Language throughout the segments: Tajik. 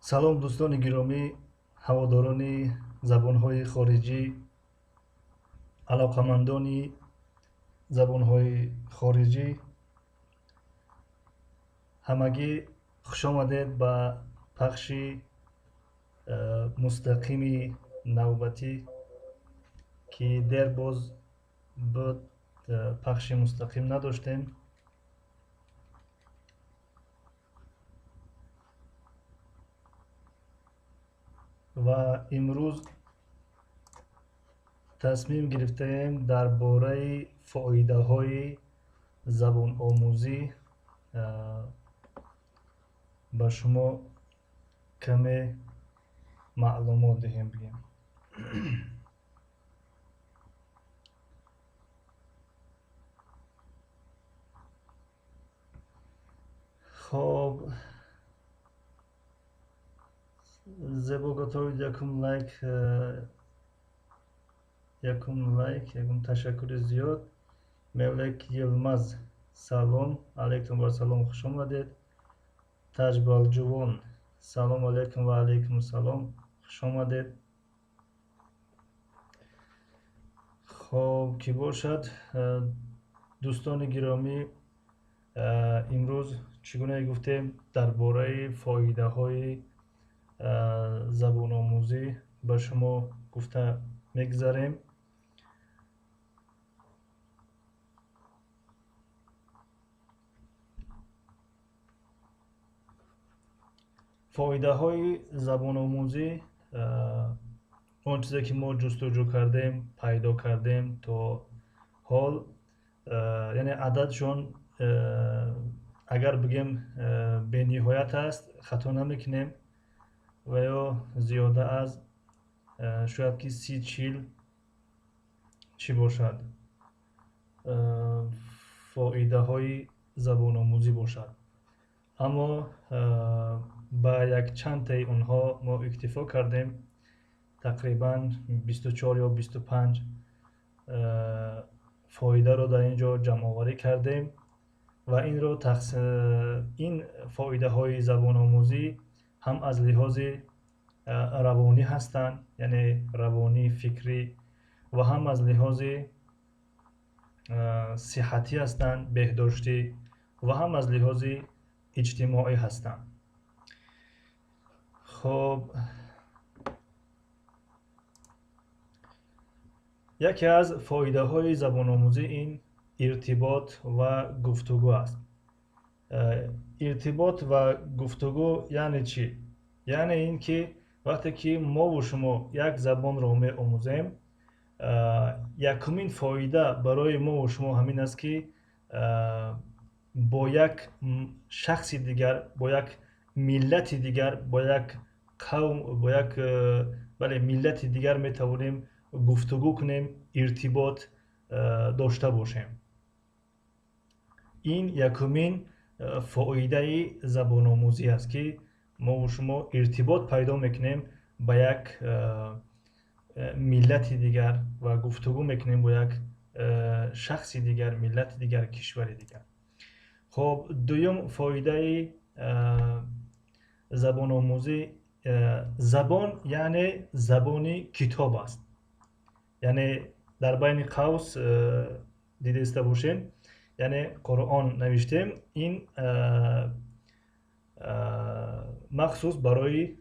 Салом, дӯстони гиромӣ, ҳаводорони забонҳои хориҷӣ, алоқамандони забонҳои хориҷӣ. Ҳамагӣ хушомадед ба пахши мустақими навбатӣ, ки дер боз буд пахши мустақим надоштем. Ва имрӯз тасмим гирифтаем дар бораи фоидаҳои забономӯзӣ ба шумо каме маълумот диҳем, бигем. Хоб, Зебо готовид, якум лайк, якум лайк, якум ташаккури зиёд. Мевлек Йилмаз, салом алейкум ва салом, хуш омадед. Таҷбалҷувон, салом алейкум ва алейкум салом, хуш омадед. Хоб, кӣ бошад, дӯстони гиромӣ, имрӯз чӣ гуна гуфтем, дар бораи фоидаҳои забономӯзӣ ба шумо гуфта мегузарем. Фоидаҳои забономӯзӣ, он чизе ки мо ҷустуҷӯ кардем, пайдо кардем то ҳол, яъне ададшон, агар бигем, бениҳоят аст, хато намекунем, ва ё зиёда аз шояд ки 30-40 чӣ бошад, фоидаҳои забономӯзӣ бошад. Аммо ба якчандтаи онҳо мо иктифо кардем, тақрибан 24 ё 25 фоидаро дар ин ҷо ҷамъоварӣ кардем ва инро ин фоидаҳои забономӯзӣ ҳам аз лиҳози равонӣ ҳастанд, яъне равонӣ, фикрӣ, ва ҳам аз лиҳози сиҳатӣ ҳастанд, беҳдоштӣ, ва ҳам аз лиҳози иҷтимоӣ ҳастанд. Хоб, яке аз фоидаҳои забономӯзӣ ин иртибот ва гуфтугӯ аст. Иртибот ва гуфтугӯ яъне чӣ? Яъне ин ки вақте ки мову шумо як забонро меомӯзем, якумин фоида барои мову шумо ҳамин аст, ки бо як шахси дигар, бо як миллати дигар, бо як қавм, бо як, бале, миллати дигар метавонем гуфтугӯ кунем, иртибот дошта бошем. Ин якумин фоидаи забономӯзӣ аст, ки мову шумо иртибот пайдо мекунем ба як миллати дигар ва гуфтугӯ мекунем бо як шахси дигар, миллати дигар, кишвари дигар. Хоб, дуюм фоидаи забономӯзӣ, забон яъне забони китоб аст. Яъне дар байни қавс дидаиста бошем, яъне Қуръон навиштем, ин махсус барои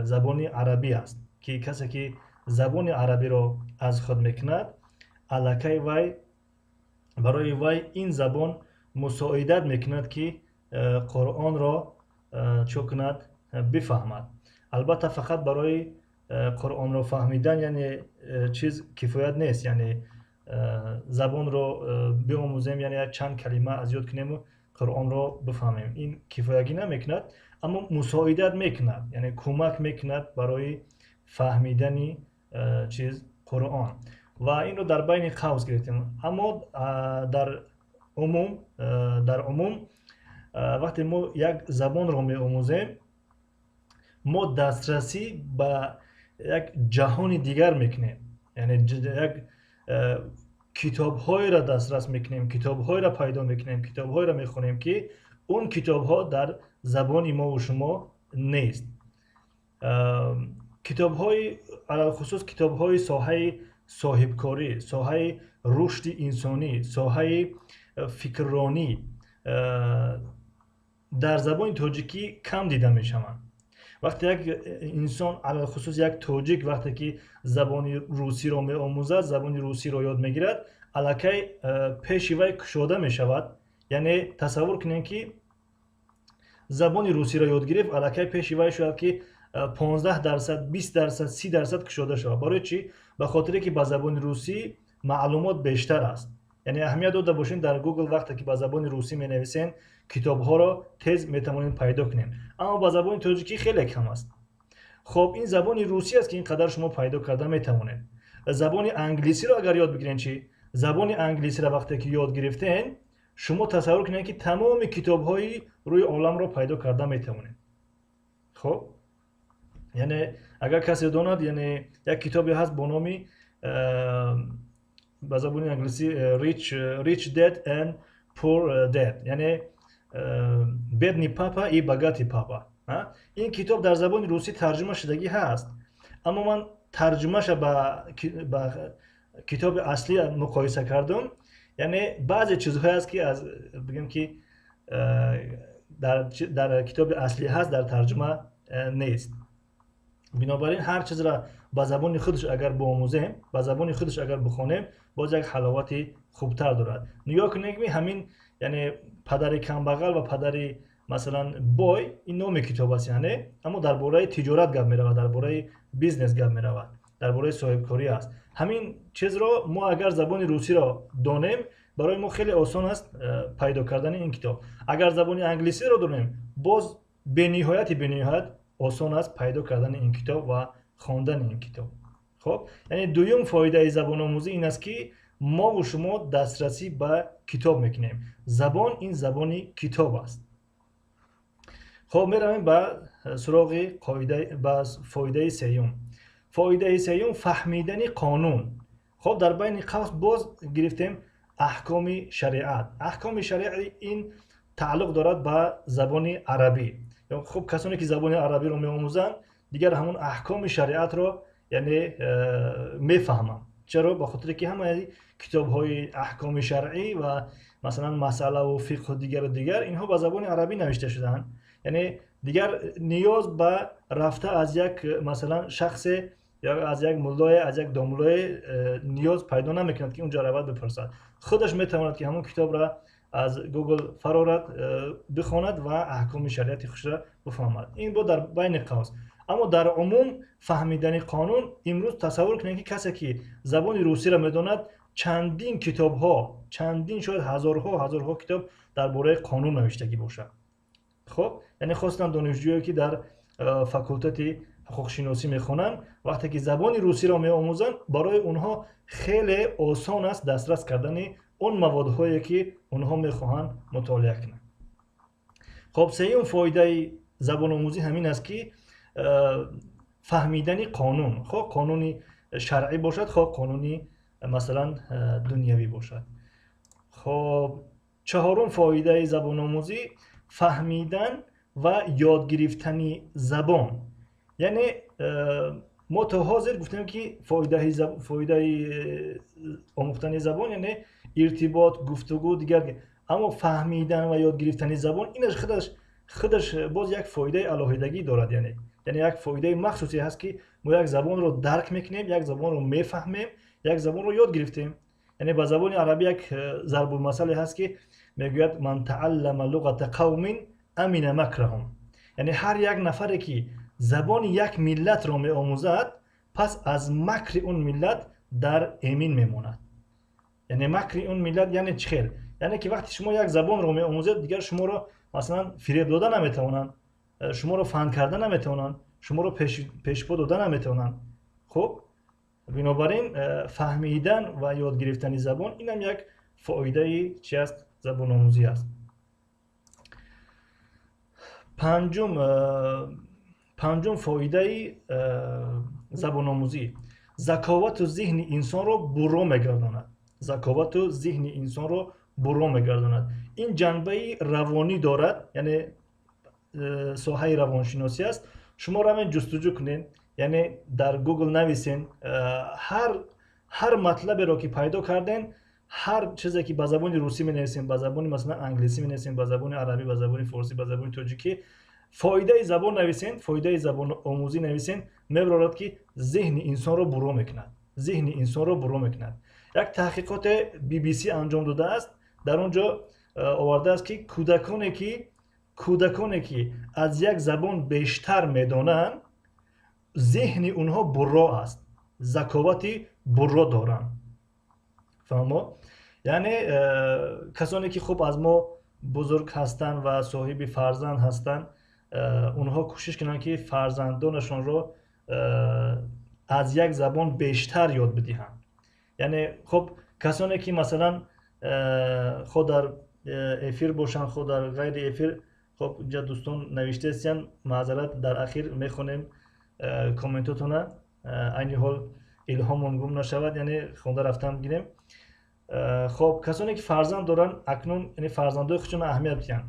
забони арабӣ аст, ки касе ки забони арабиро аз худ мекунад, аллакай вай барои вай ин забон мусоидат мекунад, ки Қуръонро чӣ кунад, бифаҳмад. Албатта, фақат барои Қуръонро фаҳмидан яъне чиз кифоят нест, яъне забонро биомӯзем, яъне як чанд калима аз ёд кунему Қуръонро бифаҳмем, ин кифоягӣ намекунад, аммо мусоидат мекунад, яъне кӯмак мекунад барои фаҳмидани чиз Қуръон. Ва инро дар байни қавс гирифтем. Аммо дар умум вақте мо як забонро меомӯзем, мо дастрасӣ ба як ҷаҳони дигар мекунем, яъне як китобҳоеро дастрас мекунем, китобҳоеро пайдо мекунем, китобҳоеро мехонем, ки он китобҳо дар забони мову шумо нест. Китобҳои, алалхусус китобҳои соҳаи соҳибкорӣ, соҳаи рушди инсонӣ, соҳаи фикрронӣ дар забони тоҷикӣ кам дида мешаванд. Вақте як инсон, алалхусус як тоҷик, вақте ки забони русиро меомӯзад, забони русиро ёд мегирад, аллакай пеши вай кушода мешавад. Яъне тасаввур кунем, ки забони русиро ёд гирифт, аллакай пеши вай шояд ки 15%, 20%, 30% кушода шавад. Барои чӣ? Ба хотире ки ба забони русӣ маълумот бештар аст. Яъне аҳамият дода бошем, дар Google вақте ки ба забони русӣ менависен, китобҳоро тез метавонем пайдо кунем, аммо ба забони тоҷикӣ хеле кам аст. Хоб, ин забони русӣ аст, ки ин қадар шумо пайдо карда метавонед. Забони англисиро агар ёд бигирен чӣ? Забони англисиро вақте ки ёд гирифтен, шумо тасаввур кунед, ки тамоми китобҳои рӯи оламро пайдо карда метавонед. Хоб, яъне агар касе донад, яъне як китобе ҳаст бо номи ба забони англисӣ Rich Dad and Poor Dad, яъне «Бедный папа и богатый папа». Ин китоб дар забони русӣ тарҷума шудагӣ ҳаст, аммо ман тарҷумаша ба китоби аслӣ муқоиса кардум. Яъне баъзе чизҳое аст, ки аз бигем, ки дар китоби аслӣ ҳаст, дар тарҷума нест. Бинобар ин ҳар чизро ба забони худаш агар биомӯзем, ба забони худаш агар бихонем, боз як ҳаловати хубтар дорад. Нигоҳ кунем, ки ҳамин, яъне «Падари камбағал ва падари, масалан, бой», ин номи китоб аст, яъне аммо дар бораи тиҷорат гап меравад, дар бораи бизнес гап меравад, дар бораи соҳибкорӣ аст. Ҳамин чизро мо агар забони русиро донем, барои мо хеле осон аст пайдо кардани ин китоб. Агар забони англисиро донем, боз бениҳояти бениҳоят осон аст пайдо кардани ин китоб ва хондани ин китоб. Хоб, яъне дуюм фоидаи забономӯзӣ ин аст, ки мову шумо дастрасӣ ба китоб мекунем. Забон ин забони китоб аст. Хоб, меравем ба суроғи қоида, ба фоидаи сеюм. Фоидаи сеюм: фаҳмидани қонун. Хоб, дар байни қавс боз гирифтем аҳкоми шариат. Аҳкоми шариат ин тааллуқ дорад ба забони арабӣ. Хуб, касоне ки забони арабиро меомӯзанд, дигар ҳамон аҳкоми шариатро, яъне мефаҳманд. Чаро? Ба хотире ки ҳамаи китобҳои аҳкоми шаръӣ ва масалан масъалаву фиқҳу дигару дигар инҳо ба забони арабӣ навишта шудаанд. Яъне дигар ниёз ба рафта аз як, масалан, шахсе ё аз як муллое, аз як домуллое ниёз пайдо намекунад, ки унҷо равад, бипурсад. Худаш метавонад, ки ҳамон китобро аз Google фарорад, бихонад ва аҳкоми шариати худро бифаҳмад. Ин бо дар байни қавс. Аммо дар умум фаҳмидани қонун, имрӯз тасаввур кунед, ки касе ки забони русиро медонад, чандин китобҳо, чандин, шояд ҳазорҳо ҳазорҳо китоб дар бораи қонун навиштагӣ бошад. Хоб, яъне хостан донишҷӯе, ки дар факултети ҳуқуқшиносӣ мехонанд, вақте ки забони русиро меомӯзанд, барои онҳо хеле осон аст дастрас кардани он маводҳое, ки онҳо мехоҳанд мутолиа кунанд. Хоб, сеюм фоидаи забономӯзӣ ҳамин аст, ки фаҳмидани қонун, хоҳ қонуни шаръӣ бошад, хоҳ қонуни, масалан, дунявӣ бошад. Хоб, чаҳорум фоидаи забономӯзӣ: фаҳмидан ва ёд гирифтани забон. Яъне мо то ҳозир гуфтем, ки фоидаи омӯхтани забон, яъне иртибот, гуфтугӯ, дигар. Аммо фаҳмидан ва ёд гирифтани забон инаш худаш боз як фоидаи алоҳидагӣ дорад. Яъне як фоидаи махсусе ҳаст, ки мо як забонро дарк мекунем, як забонро мефаҳмем, як забонро ёд гирифтем. Яъне ба забони арабӣ як зарбулмасале ҳаст, ки мегӯяд: «Ман тааллама луғата қавмин амина макраҳум». Яъне ҳар як нафаре, ки забони як миллатро меомӯзад, пас аз макри он миллат дар эмин мемонад. Яъне макри он миллат яъне чӣ хел? Яъне ки вақте шумо як забонро меомӯзед, дигар шуморо, масалан, фиреб дода наметавонанд, шуморо фанд карда наметавонанд, шуморо пешпо дода наметавонанд. Хуб, бинобар ин фаҳмидан ва ёд гирифтани забон инам як фоидаи чи аст? Забономӯзӣ аст. Панҷум фоидаи забономӯзӣ: заковату зиҳни инсонро бурро мегардонад. Заковату зиҳни инсонро бурро мегардонад. Ин ҷанбаи равонӣ дорад, яъне соҳаи равоншиносӣ аст. Шумо равен, ҷустуҷӯ кунед, яъне дар Google нависен, ҳар матлаберо ки пайдо карден, ҳар чизе ки ба забони русӣ менависем, ба забони, масалан, англисӣ менависем, ба забони арабӣ, ба забони форсӣ, ба забони тоҷикӣ, фоидаи забон нависен, фоидаи забономӯзӣ нависен, мебарорад, ки зеҳни инсонро бурро мекунад, зеҳни инсонро бурро мекунад. Як таҳқиқоте BBC анҷом додааст, дар он ҷо овардааст, ки кӯдаконе ки аз як забон бештар медонанд, зеҳни онҳо бурро аст, заковати бурро доранд. Фаҳмо? Яъне касоне ки хуб аз мо бузург ҳастанд ва соҳиби фарзанд ҳастанд, онҳо кӯшиш кунанд, ки фарзандонашонро аз як забон бештар ёд бидиҳанд. Яъне хуб, касоне ки, масалан, хо дар эфир бошанд, хо дар ғайри эфир, хоб, инҷа дӯстон навиштаистиянд, маъзарат, дар ахир мехонем комментотона, айни ҳол илҳомон гум нашавад, яъне хонда рафтан гирем. Хоб, касоне ки фарзанд доранд акнун, яъне фарзандои худшон аҳамият бидиҳанд.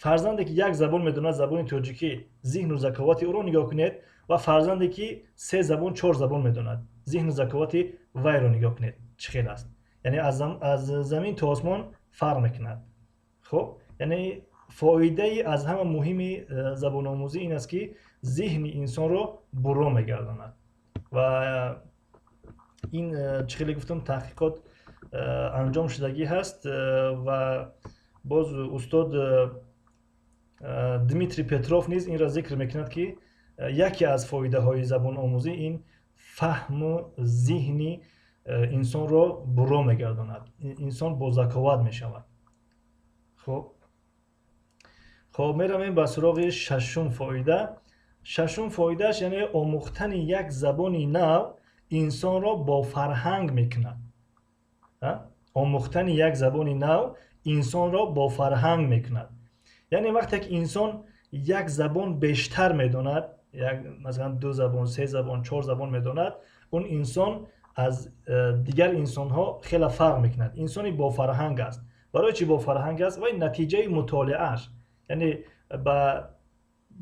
Фарзанде ки як забон медонад, забони тоҷикӣ, зиҳну заковати ӯро нигоҳ кунед ва фарзанде ки се забон, чор забон медонад, зиҳну заковати вайро нигоҳ кунед, чӣ хел аст. Яъне аз замин то осмон фарқ мекунад. Хуб, яъне фоидаи аз ҳама муҳими забономӯзӣ ин аст, ки зиҳни инсонро бурро мегардонад. Ва ин, чӣ хеле гуфтам, таҳқиқот анҷом шудагӣ ҳаст. Ва боз устод Дмитрий Петров низ инро зикр мекунад, ки яке аз фоидаҳои забономӯзӣ ин фаҳму зиҳни инсонро бурро мегардонад, инсон бозаковат мешавад. Хуб, меравем ба суроғи шашум фоида. Шашум фоидааш, яъне омӯхтани як забони нав инсонро бофарҳанг мекунад. Омӯхтани як забони нав инсонро бофарҳанг мекунад. Яъне вақте ки инсон як забон бештар медонад, масалан, ду забон, се забон, чор забон медонад, он инсон аз дигар инсонҳо хеле фарқ мекунад, инсони бофарҳанг аст. Барои чӣ бофарҳанг аст? Вай натиҷаи мутолиааш, яъне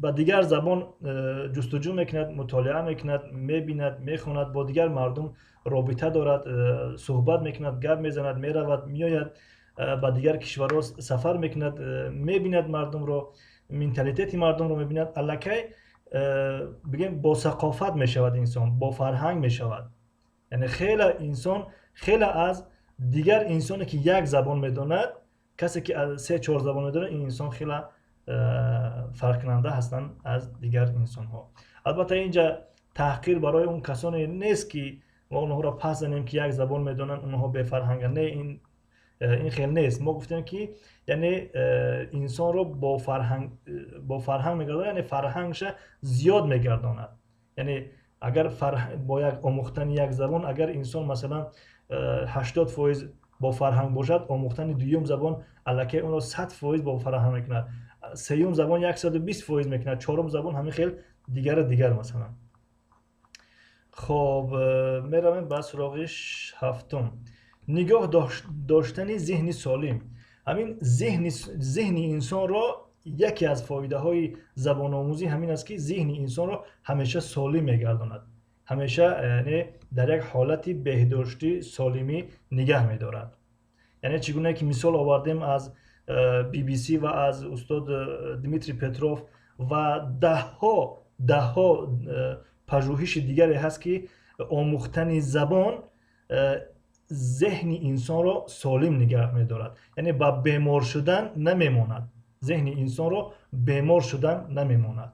ба дигар забон ҷустуҷӯ мекунад, мутолиа мекунад, мебинад, мехонад, бо дигар мардум робита дорад, суҳбат мекунад, гап мезанад, меравад, меояд, ба дигар кишварҳо сафар мекунад, мебинад мардумро, менталитети мардумро мебинад. Аллакай, бигем, босақофат мешавад инсон, бофарҳанг мешавад. Яъне хеле инсон хеле аз дигар инсоне ки як забон медонад, касе ки се, чор забон медонад, ин инсон хеле фарқкунанда ҳастанд аз дигар инсонҳо. Албатта, инҷа таҳқир барои он касоне нест, ки мо онҳоро пас занем, ки як забон медонанд, онҳо бефарҳанганд. Не, ин хел нест. Мо гуфтем, ки яъне инсонро бофарҳанг мегардонад, яъне фарҳангша зиёд мегардонад. Яъне агар бо як омӯхтани як забон агар инсон, масалан, 80% бофарҳанг бошад, омӯхтани дуюм забон аллакай онро 100% бофарҳанг мекунад, сеюм забон 120% мекунад, чорум забон ҳамин хел, дигару дигар, масалан. Хоб, меравем ба суроғи ҳафтум: нигоҳ доштани зеҳни солим. Ҳамин зеҳни инсонро, яке аз фоидаҳои забономӯзӣ ҳамин аст, ки зеҳни инсонро ҳамеша солим мегардонад, ҳамеша, яъне дар як ҳолати беҳдоштӣ, солимӣ нигаҳ медорад. Яъне чӣ гуна ки мисол овардем аз BBC ва аз устод Дмитрий Петров ва даҳҳо, даҳҳо пажӯҳиши дигаре ҳаст, ки омӯхтани забон зеҳни инсонро солим нигаҳ медорад, яъне ба бемор шудан намемонад, зеҳни инсонро бемор шудан намемонад.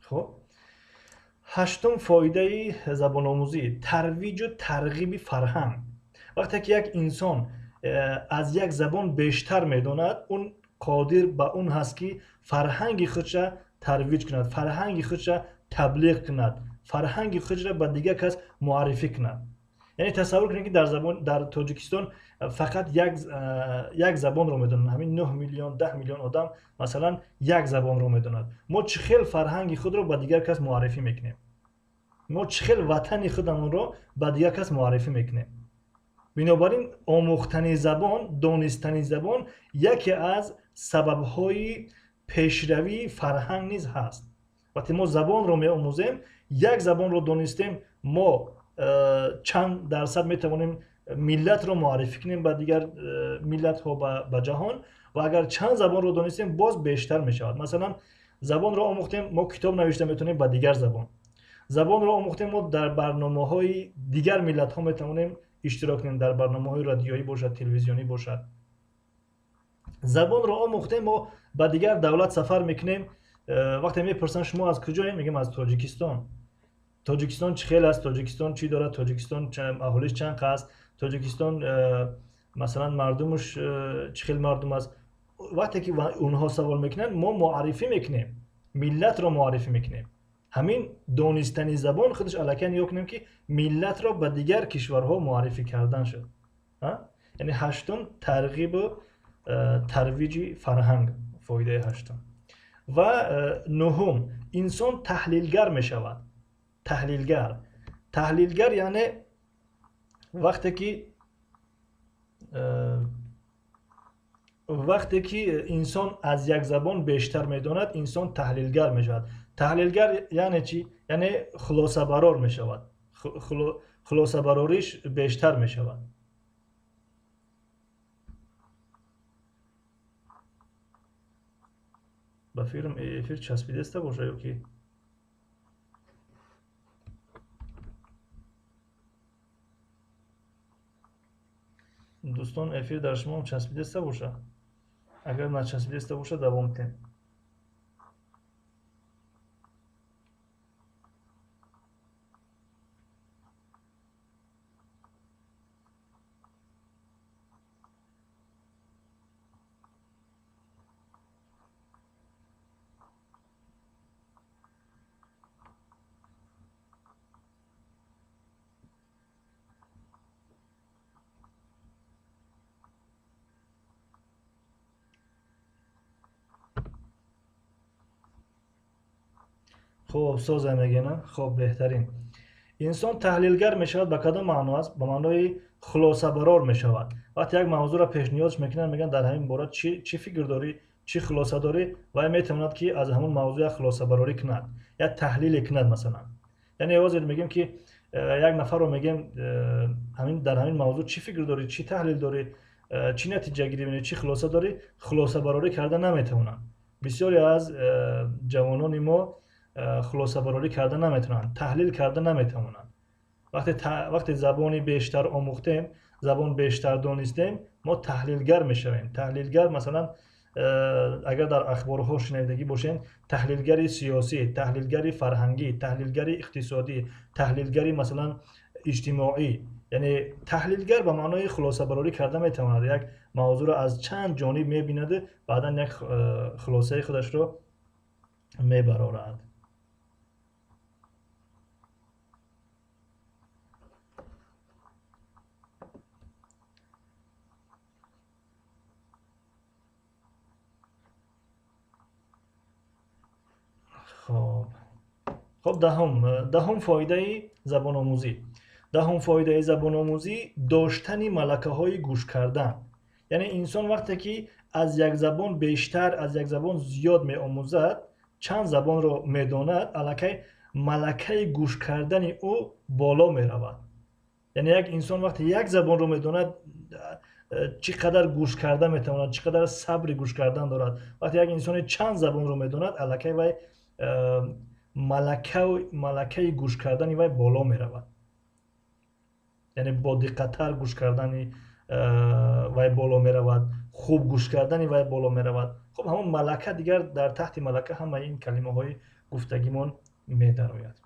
Хуб, ҳаштум фоидаи забономӯзӣ: тарвиҷу тарғиби фарҳанг. Вақте ки як инсон аз як забон бештар медонад, он қодир ба он ҳаст, ки фарҳанги худша тарвиҷ кунад, фарҳанги худша таблиғ кунад, фарҳанги худро ба дигар кас муаррифӣ кунад. Яъне тасаввур кунед, ки дар Тоҷикистон фақат як забонро медонанд, ҳамин 9 миллион, 10 миллион одам, масалан, як забонро медонад. Мо чӣ хел фарҳанги худро ба дигар кас муаррифӣ мекунем? Мо чӣ хел ватани худамонро ба дигар кас муаррифӣ мекунем? Бинобар ин омӯхтани забон, донистани забон яке аз сабабҳои пешравии фарҳанг низ ҳаст. Вақте мо забонро меомӯзем, як забонро донистем, мо чанд дарсад метавонем миллатро муаррифӣ кунем ба дигар миллатҳо, ба ҷаҳон, ва агар чанд забонро донистем, боз бештар мешавад. Масалан, забонро омӯхтем, мо китоб навишта метавонем ба дигар забон. Забонро омӯхтем, мо дар барномаҳои дигар миллатҳо метавонем иштирок кунем, дар барномаҳои радиоӣ бошад, телевизионӣ бошад. Забонро омӯхтем, мо ба дигар давлат сафар мекунем. Вақте мепурсанд шумо аз куҷоем, мегӯем аз Тоҷикистон. Тоҷикистон чӣ хел аст, Тоҷикистон чӣ дорад, Тоҷикистон аҳолиш чанд аст, Тоҷикистон масалан мардумаш чӣ хел мардум аст. Вақте ки онҳо савол мекунанд, мо муаррифӣ мекунем, миллатро муаррифӣ мекунем. Ҳамин донистани забон худаш аллакай нигоҳ кунем, ки миллатро ба дигар кишварҳо муаррифӣ кардан шуд. Яъне ҳаштум тарғибу тарвиҷи фарҳанг, фоидаи ҳаштум. Ва нуҳум, инсон таҳлилгар мешавад. Таҳлилгар. Таҳлилгар яъне вақте ки инсон аз як забон бештар медонад, инсон таҳлилгар мешавад. Таҳлилгар яъне чӣ? Яъне хулосабарор мешавад. Хулосабарориш бештар мешавад. Ба фикрам эфир часпидаста бошад ё ки дӯстон, эфир дар шумоам часпидаста бошад? Агар начаспидаста бошад, давом диҳем. Хуб, соза мегӯяна? Хуб, беҳтарин. Инсон таҳлилгар мешавад ба кадом маъно аст? Ба маънои хулосабарор мешавад. Вақте як мавзӯъро пешниҳодш мекунанд, мегӯянд дар ҳамин бора чӣ фикр дорӣ, чӣ хулоса дорӣ, вай метавонад ки аз ҳамон мавзӯъ як хулосабарорӣ кунад, як таҳлиле кунад масалан. Яъне ҳозир мегӯем ки як нафарро мегӯем дар ҳамин мавзӯъ чӣ фикр дорӣ, чӣ таҳлил дорӣ, чӣ натиҷагирӣ мекунӣ, чӣ хулоса дорӣ, хулосабарорӣ карда наметавонанд. Бисёре аз ҷавонони мо хулосабарорӣ карда наметавонанд, таҳлил карда наметавонанд. Вақте забони бештар омӯхтем, забон бештар донистем, мо таҳлилгар мешавем. Таҳлилгар масалан агар дар ахборҳо шунавидагӣ бошем, таҳлилгари сиёсӣ, таҳлилгари фарҳангӣ, таҳлилгари иқтисодӣ, таҳлилгари масалан иҷтимоӣ. Яъне таҳлилгар ба маънои хулосабарорӣ карда метавонад, як мавзӯъро аз чанд ҷониб мебинаду баъдан як хулосаи худашро мебарорад. Хоб, даҳум фоидаи забономӯзӣ. Даҳум фоидаи забономӯзӣ доштани малакаҳои гӯш кардан. Яъне инсон вақте ки аз як забон бештар, аз як забон зиёд меомӯзад, чанд забонро медонад, аллакай малакаи гӯш кардани ӯ боло меравад. Яъне як инсон вақте як забонро медонад, чӣ қадар гӯш карда метавонад, чӣ қадар сабри гӯш кардан дорад. Вақте як инсоне чанд забонро медонад, аллакай вай малакаи гӯш кардани вай боло меравад. Яъне бодиққаттар гӯш кардани вай боло меравад, хуб гӯш кардани вай боло меравад. Хуб, ҳамон малака дигар дар таҳти малака ҳамаи ин калимаҳои гуфтагимон медарояд.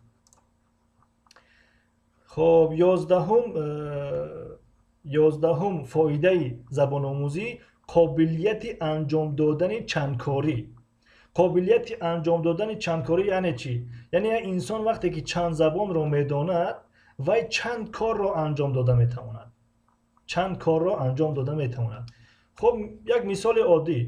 Хуб, ёздаҳум фоидаи забономӯзӣ қобилияти анҷом додани чандкорӣ. Қобилияти анҷом додани чандкорӣ яъне чӣ? Яъне як инсон вақте ки чанд забонро медонад, вай чанд корро анҷом дода метавонад. Чанд корро анҷом дода метавонад. Хуб, як мисоли оддӣ.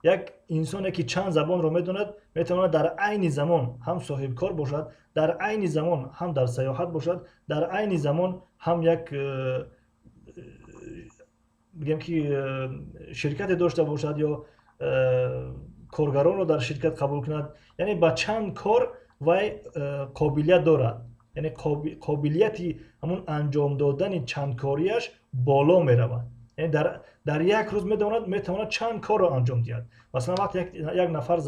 Як инсоне ки чанд забонро медонад, метавонад дар айни замон ҳам соҳибкор бошад, дар айни замон ҳам дар сайёҳат бошад, дар айни замон ҳам як бигем ки ширкате дошта бошад ё коргаронро дар ширкат қабул кунад. Яъне ба чанд кор Вай қобилият дорад, яъне қобилияти ҳамун анҷом додани чандкориаш боло меравад. Яъне дар як рӯз метавонад чанд корро анҷом диҳад. Масалан, вақте як нафар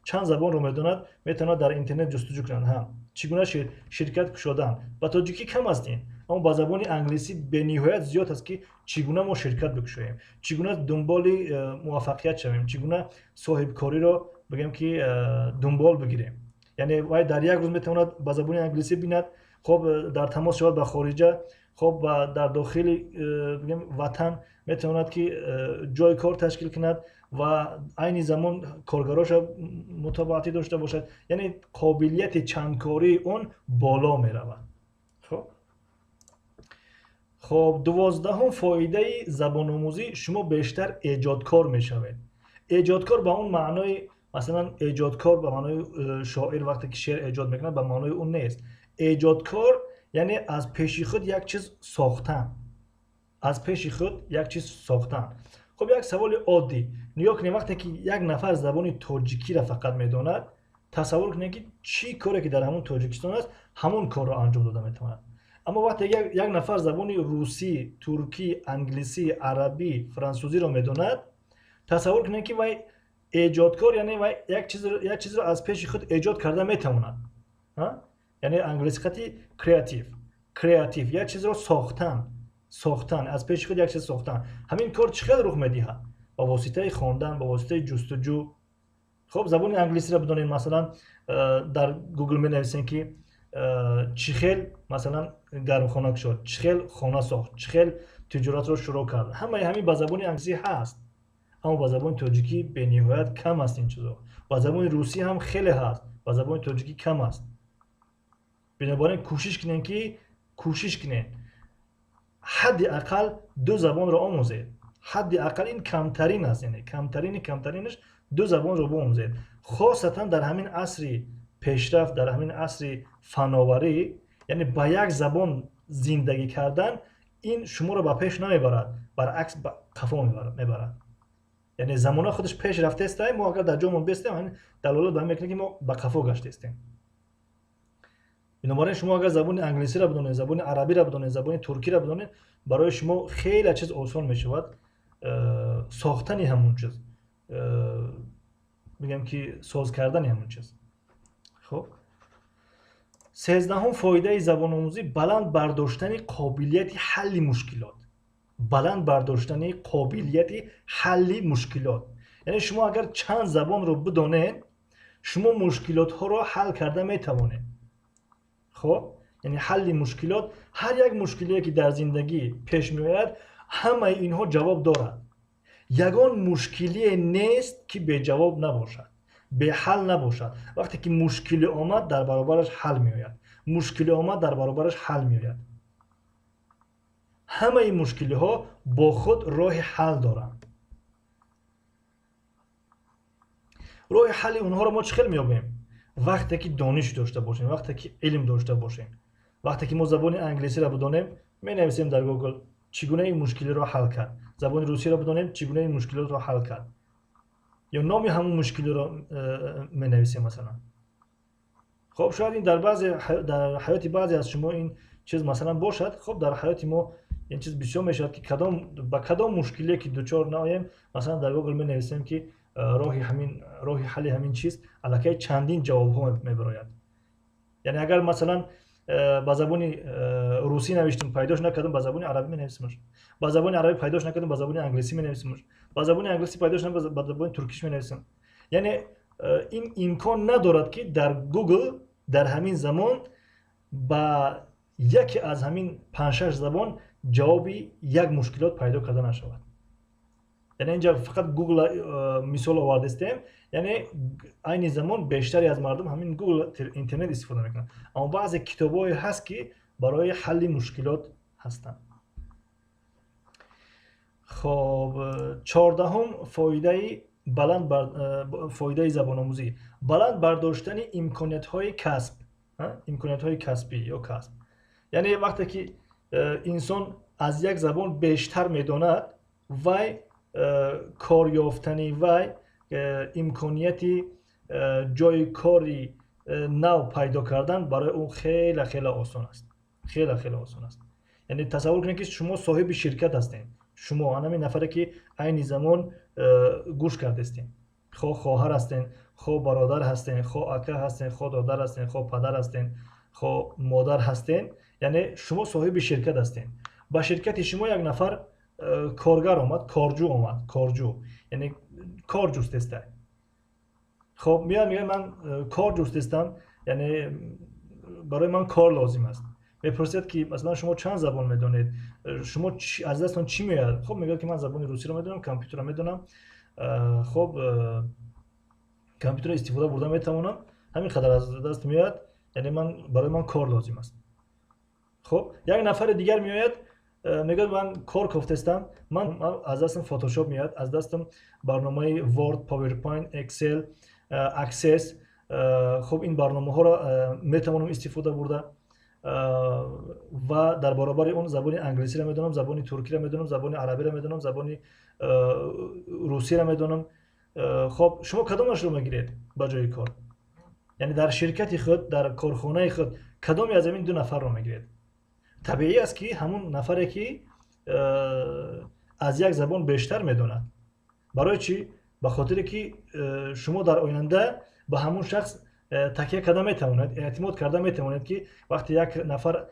чанд забонро медонад, метавонад дар интернет ҷустуҷӯ кунад, ҳа, чӣ гуна ширкат кушодан. Ба тоҷикӣ кам аст ин, аммо ба забони англисӣ бениҳоят зиёд аст, ки чӣ гуна мо ширкат бикушоем, чӣ гуна дунболи муваффақият шавем, чӣ гуна соҳибкориро бигӯем, ки дунбол бигирем. Яъне вай дар як рӯз метавонад ба забони англисӣ бинад, хоб, дар тамос шавад ба хориҷа, хоб, дар дохили, бигӯем, ватан метавонад, ки ҷои кор ташкил кунад ва айни замон коргароша мутобиатӣ дошта бошад. Яъне қобилияти чандкории он боло меравад. Хоб, 12-ум фоидаи забономӯзӣ: шумо бештар эҷодкор мешавед. Эҷодкор ба он маънои, масалан, эҷодкор ба маънои шоир вақте ки шеър эҷод мекунад, ба маънои он нест. Эҷодкор яъне аз пеши худ як чиз сохтан, аз пеши худ як чиз сохтан. Хуб, як саволи оддӣ. Нигоҳ кунед, вақте ки як нафар забони тоҷикиро фақат медонад, тасаввур кунед, ки чӣ коре ки дар ҳамон Тоҷикистон аст, ҳамон корро анҷом дода метавонад. Аммо вақте як нафар забони русӣ, туркӣ, англисӣ, арабӣ, франсузиро медонад, тасаввур кунед, ки вай эҷодкор, яъне вай як чизро аз пеши худ эҷод карда метавонад. Яъне англисӣ қати creative, creative, як чизро сохтан, аз пеши худ як чиз сохтан. Ҳамин кор чӣ хел рух медиҳад? Ба воситаи хондан, ба воситаи ҷустуҷӯ. Хоб, забони англисиро бидонед, масалан, дар Гугл менависем, ки чӣ хел, масалан, гармхона кушод, чӣ хел хона сохт, чӣ хел тиҷоратро шурӯъ кард. Ҳамаи ҳамин ба забони англисӣ ҳаст, аммо ба забони тоҷикӣ бениҳоят кам аст ин чизо. Ба забони русӣ ҳам хеле ҳаст, ба забони тоҷикӣ кам аст. Бинобар ин кӯшиш кунед, ҳадди ақал ду забонро омӯзед. Ҳадди ақал ин камтарин аст, яъне камтарини камтаринаш ду забонро биомӯзед. Хосатан дар ҳамин асри пешрафт, дар ҳамин асри фановарӣ, яъне ба як забон зиндагӣ кардан ин шуморо ба пеш намебарад, баръакс, ба қафо мебарад. Яъне замона худаш пеш рафтеста, мо агар дар ҷомон бестем, ҳамин далолат ба ҳамин мекунад, ки мо ба қафо гаштестем. Бинобар ин шумо агар забони англисиро бидонед, забони арабиро бидонед, забони туркиро бидонед, барои шумо хеле чиз осон мешавад, сохтани ҳамон чиз, бигем, ки соз кардани ҳамон чиз. Хуб, 13-ум фоидаи забономӯзӣ: баланд бардоштани қобилияти ҳалли мушкилот. Баланд бардоштани қобилияти ҳалли мушкилот, яъне шумо агар чанд забонро бидонед, шумо мушкилотҳоро ҳал карда метавонед. Хоб, яъне ҳалли мушкилот, ҳар як мушкилие ки дар зиндагӣ пеш меояд, ҳамаи инҳо ҷавоб дорад. Ягон мушкилие нест, ки беҷавоб набошад, беҳал набошад. Вақте ки мушкиле омад, дар баробараш ҳал меояд. Мушкиле омад, дар баробараш ҳал меояд. Ҳамаи мушкилиҳо бо худ роҳи ҳал доранд. Роҳи ҳалли онҳоро мо чӣ хел меёбем? Вақте ки дониш дошта бошем, вақте ки илм дошта бошем. Вақте ки мо забони англисиро бидонем, менависем дар Гугл, чӣ гуна ин мушкилиро ҳал кард. Забони русиро бидонем, чӣ гуна ин мушкилотро ҳал кард, ё номи ҳамун мушкилиро менависем, масалан. Хоб, шояд ин дар ҳаёти баъзе аз шумо ин чиз, масалан, бошад. Хоб, дар ҳаёти мо ин чиз бисёр мешавад, ки ба кадом мушкилие ки дучор наоем, масалан, дар Гугл менависем, ки роҳи ҳалли ҳамин чиз, аллакай чандин ҷавобҳо мебарояд. Яъне агар, масалан, ба забони русӣ навиштем, пайдош накардам, ба забони арабӣ менависемаш. Ба забони арабӣ пайдош накардам, ба забони англисӣ менависемаш. Ба забони англисӣ пайдош накардам, ба забони туркиш менависем. Яъне ин имкон надорад, ки дар Гугл дар ҳамин замон ба яке аз ҳамин панҷ-шаш забон ҷавоби як мушкилот пайдо карда нашавад. Яъне инҷа фақат Гугл мисол овардастем. Яъне айни замон бештаре аз мардум ҳамин Гугл, интернет истифода мекунанд, аммо баъзе китобҳое ҳаст, ки барои ҳалли мушкилот ҳастанд. Хоб, 14-ум фоидаи забономӯзӣ: баланд бардоштани имкониятҳои касб, имкониятҳои касбӣ ё касб. Яъне вақте ки инсон аз як забон бештар медонад, вай кор ёфтани вай, имконияти ҷои кори нав пайдо кардан барои ӯ хеле хеле осон аст, хеле хеле осон аст. Яъне тасаввур кунед, ки шумо соҳиби ширкат ҳастед. Шумо, анами нафаре, ки айни замон гӯш кардестем, хо хоҳар ҳастен, хо бародар ҳастен, хо ака ҳастен, хо додар ҳастен, хо падар ҳастен, хо модар ҳастен, яъне шумо соҳиби ширкат ҳастен. Ба ширкати шумо як нафар коргар омад, корҷӯ омад, корҷӯ, яъне кор ҷустеста. Хоб, меяд, мегӯяд: «Ман кор ҷустестам, яъне барои ман кор лозим аст». Мепурсед, ки масалан, шумо чанд забон медонед, шумо аз дастон чӣ меояд? Хоб, мегӯяд, ки ман забони русиро медонам, компютерро медонам, хоб, компютерро истифода бурда метавонам, ҳамин қадар аз даст меояд, яъне ман барои ман кор лозим аст. Хоб, як нафари дигар меояд, мегӯяд: «Ман кор кофтестам, ман аз дастам Фотошоп меояд, аз дастам барномаи Word, PowerPoint, Excel, Access, хоб, ин барномаҳоро метавонам истифода бурда ва дар баробари он забони англисиро медонам, забони туркиро медонам, забони арабиро медонам, забони русиро медонам». Хоб, шумо кадомашро мегиред ба ҷои кор? Яъне дар ширкати худ, дар корхонаи худ кадоме аз ҳамин ду нафарро мегиред? Табиӣ аст, ки ҳамун нафаре, ки аз як забон бештар медонад. Барои чӣ? Ба хотире ки шумо дар оянда ба ҳамун шахс такя карда метавонед, эътимод карда метавонед, ки вақте як нафар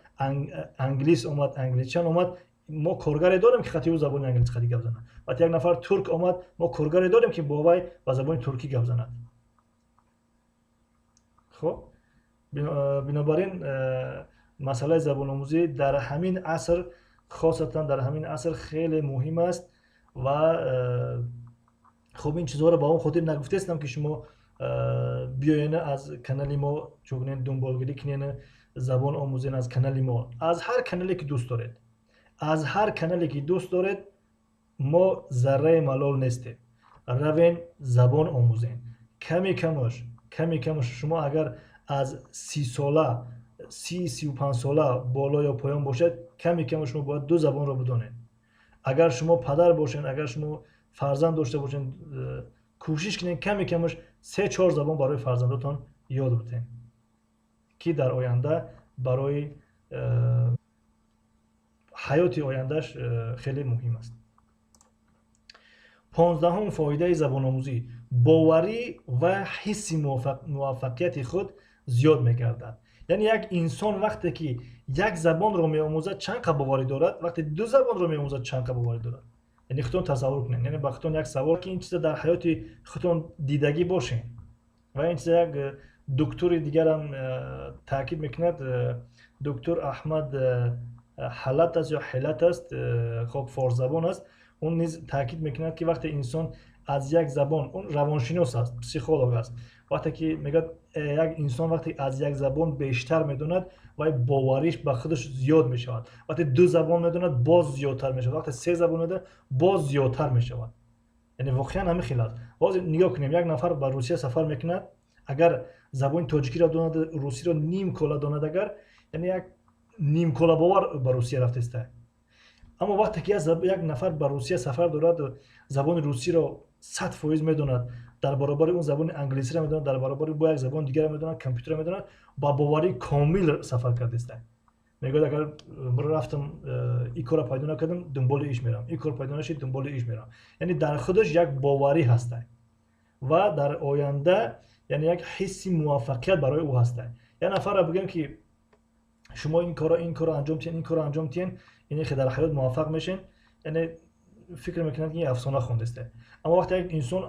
англис омад, англичан омад, мо коргаре дорем, ки хати ӯ забони англис хати гап занад. Вақте як нафар турк омад, мо коргаре дорем, ки бо вай ба забони туркӣ гап занад. Хоб, бинобар ин масъалаи забономӯзӣ дар ҳамин аср, хосатан дар ҳамин аср, хеле муҳим аст. Ва хуб, ин чизҳоро ба он хотир нагуфтаистам, ки шумо биёен, аз канали мо чӯ кунен, дунболгирӣ кунен, забон омӯзен аз канали мо. Аз ҳар канале, ки дӯст доред, аз ҳар канале, ки дӯст доред, мо зарраи малол нестем. Равен, забон омӯзен. Ками камаш, ками камаш шумо агар аз 30 сола, 30, 35 сола боло ё поён бошед, ками камаш шумо бояд ду забонро бидонед. Агар шумо падар бошед, агар шумо фарзанд дошта бошед, кӯшиш кунед, ками камаш се чор забон барои фарзандотон ёд бидиҳед, ки дар оянда барои ҳаёти ояндаш хеле муҳим аст. 15-ум фоидаи забономӯзӣ: боварӣ ва ҳисси муваффақияти худ зиёд мегардад. Яъне як инсон вақте ки як забонро меомӯзад, чанд қа боварӣ дорад, вақте ду забонро меомӯзад, чанд қа боварӣ дорад, яъне худтон тасаввур кунед. Яъне ба худтон як савол, ки ин чиза дар ҳаёти худтон дидагӣ бошед. Ва ин чиза як доктори дигарам таъкид мекунад, доктор Аҳмад Ҳалат аст ё Ҳилат аст, хоб, форсзабон аст. Он низ таъкид мекунад, ки вақте инсон аз як забон, он равоншинос аст, психолог аст, вақте ки мегӯяд, як инсон вақте аз як забон бештар медонад, вай бовариш ба худаш зиёд мешавад. Вақте ду забон медонад, боз зиёдтар мешавад. Вақте се забон медонад, боз зиёдтар мешавад. Яъне воқеан ҳамин хел аст. Боз нигоҳ кунем: як нафар ба Русия сафар мекунад, агар забони тоҷикиро донад, русиро нимкола донад агар, яъне як нимкола бовар ба Русия рафтеста. Аммо вақте ки як нафар ба Русия сафар дорад, забони русиро 100% медонад, дар баробари он забони англисиро медонад, дар баробари бо як забони дигарро медонад, компютерро медонад, ба боварии комил сафар кардеста. Мегӯяд: «Агар рафтам, ин корро пайдо накардам, дунболи иш мерам, ин кор пайдо нашид, дунболи иш мерам». Яъне дар худаш як боварӣ ҳаста ва дар оянда, яъне як ҳисси муваффақият барои ӯ ҳаста. Як нафарро бигӯем, ки шумо ин корро, ин корро анҷом тиҳен, ин корро анҷом тиҳен, ине ки дар ҳаёт муваффақ мешен, яъне фикр мекунад, ки ин афсона хондеста. Аммо вақте як инсон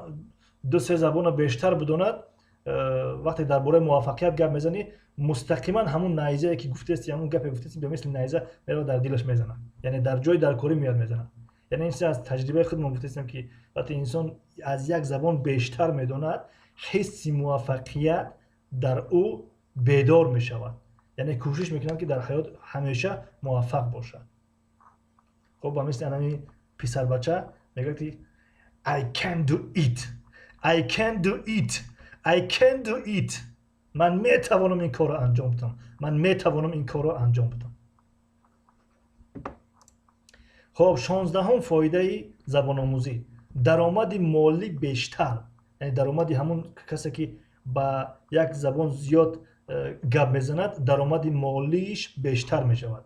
ду се забонро бештар бидонад, вақте дар бораи муваффақият гап мезанӣ, мустақиман ҳамун найзае, ки гуфтести, ҳамун гапе гуфтести, ба мисли найза меравад, дар дилаш мезанад, яъне дар ҷои даркорӣ меояд, мезанад. Яъне ин чиз аз таҷрибаи худмон гуфтестем, ки вақте инсон аз як забон бештар медонад, ҳисси муваффақият дар ӯ бедор мешавад, яъне кӯшиш мекунад, ки дар ҳаёт ҳамеша муваффақ бошад. Хоб, ба мисли анами писарбача мегӯяд, ки «I can do it, I can do it, I can do it», ман метавонам ин корро анҷом бидам, ман метавонам ин корро анҷом бидам. Хоб, 16-ум фоидаи забономӯзӣ: даромади молӣ бештар. Яъне даромади ҳамун касе, ки ба як забон зиёд гап мезанад, даромади молииш бештар мешавад.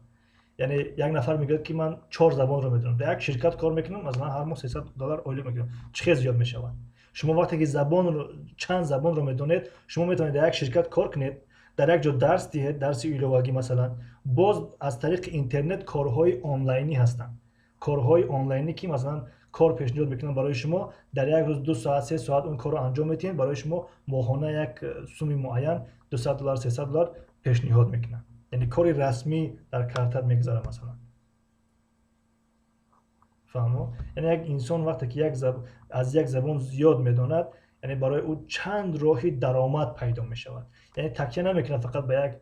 Яъне як нафар мегӯяд, ки ман чор забонро медонам, дар як ширкат кор мекунам, масалан, ҳар моҳ 300 доллар ойлик мегирам. Чӣ хел зиёд мешавад? Шумо вақте ки забонро, чанд забонро медонед, шумо метавонед дар як ширкат кор кунед, дар як ҷо дарс диҳед, дарси иловагӣ масалан. Боз аз тариқи интернет корҳои онлайнӣ ҳастанд, корҳои онлайнӣ, ки масалан кор пешниҳод мекунанд барои шумо, дар як рӯз 2 соат, 3 соат он корро анҷом медиҳед, барои шумо моҳона як суми муайян, 200 доллар, 300 доллар пешниҳод мекунанд. Яъне кори расмӣ дар картат мегузарад масалан. Фаҳмо? Яъне як инсон вақте ки аз як забон зиёд медонад, яъне барои ӯ чанд роҳи даромад пайдо мешавад. Яъне такя намекунад фақат ба як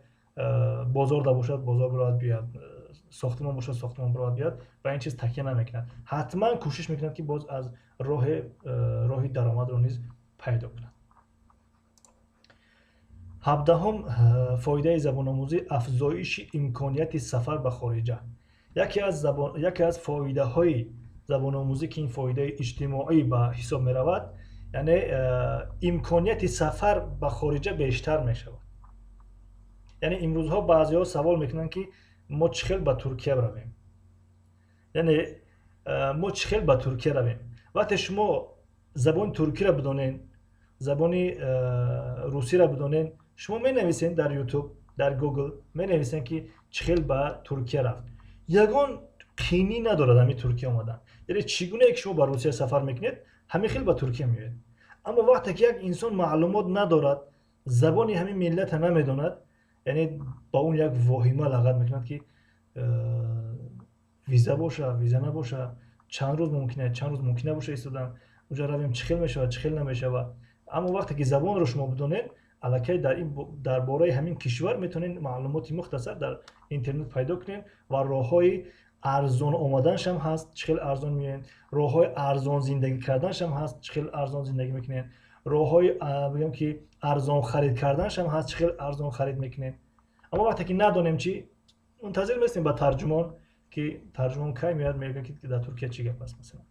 бозор да бошад, бозор биравад биёяд, сохтмон бошад, сохтмон биравад биёяд, ба ин чиз такя намекунад. Ҳатман кӯшиш мекунад, ки боз аз роҳи даромадро низ пайдо кунад. 17-ум фоидаи забономӯзӣ: афзоиши имконияти сафар ба хориҷа. Яке аз фоидаҳои забономӯзӣ, ки ин фоидаи иҷтимоӣ ба ҳисоб меравад, яъне имконияти сафар ба хориҷа бештар мешавад. Яъне имрӯзҳо баъзеҳо савол мекунанд, ки мо чӣ хел ба Туркия равем, яъне мо чӣ хел ба Туркия равем? Вақте шумо забони туркиро бидонед, забони русиро бидонед, шумо менависед дар Ютуб, дар Гугл менависед, ки чӣ хел ба Туркия рафт. Ягон қиинӣ надорад ҳамин Туркия омадан. Яъне чӣ гунае ки шумо ба Русия сафар мекунед, ҳамин хел ба Туркия меоед. Аммо вақте ки як инсон маълумот надорад, забони ҳамин миллата намедонад, яъне ба он як воҳима лағат мекунад, ки виза боша, виза набоша, чанд рӯз мумкин аст, чанд рӯз мумкин набоша истодан, уҷа равем, чӣ хел мешавад, чӣ хел намешавад. Аммо вақте ки забонро шумо бидонед, аллакай дар бораи ҳамин кишвар метавонед маълумоти мухтасар дар интернет пайдо кунед ва роҳҳои арзон омаданашам ҳаст, чӣ хел арзон меоед, роҳҳои арзон зиндагӣ карданашам ҳаст, чӣ хел арзон зиндагӣ мекунед, роҳҳои, бигӯям, ки арзон харид карданашам ҳаст, чӣ хел арзон харид мекунед. Аммо вақте ки надонем, чӣ мунтазир местем? Ба тарҷумон, ки тарҷумон кай меояд, мегӯяд, ки дар Туркия чӣ гап аст масалан.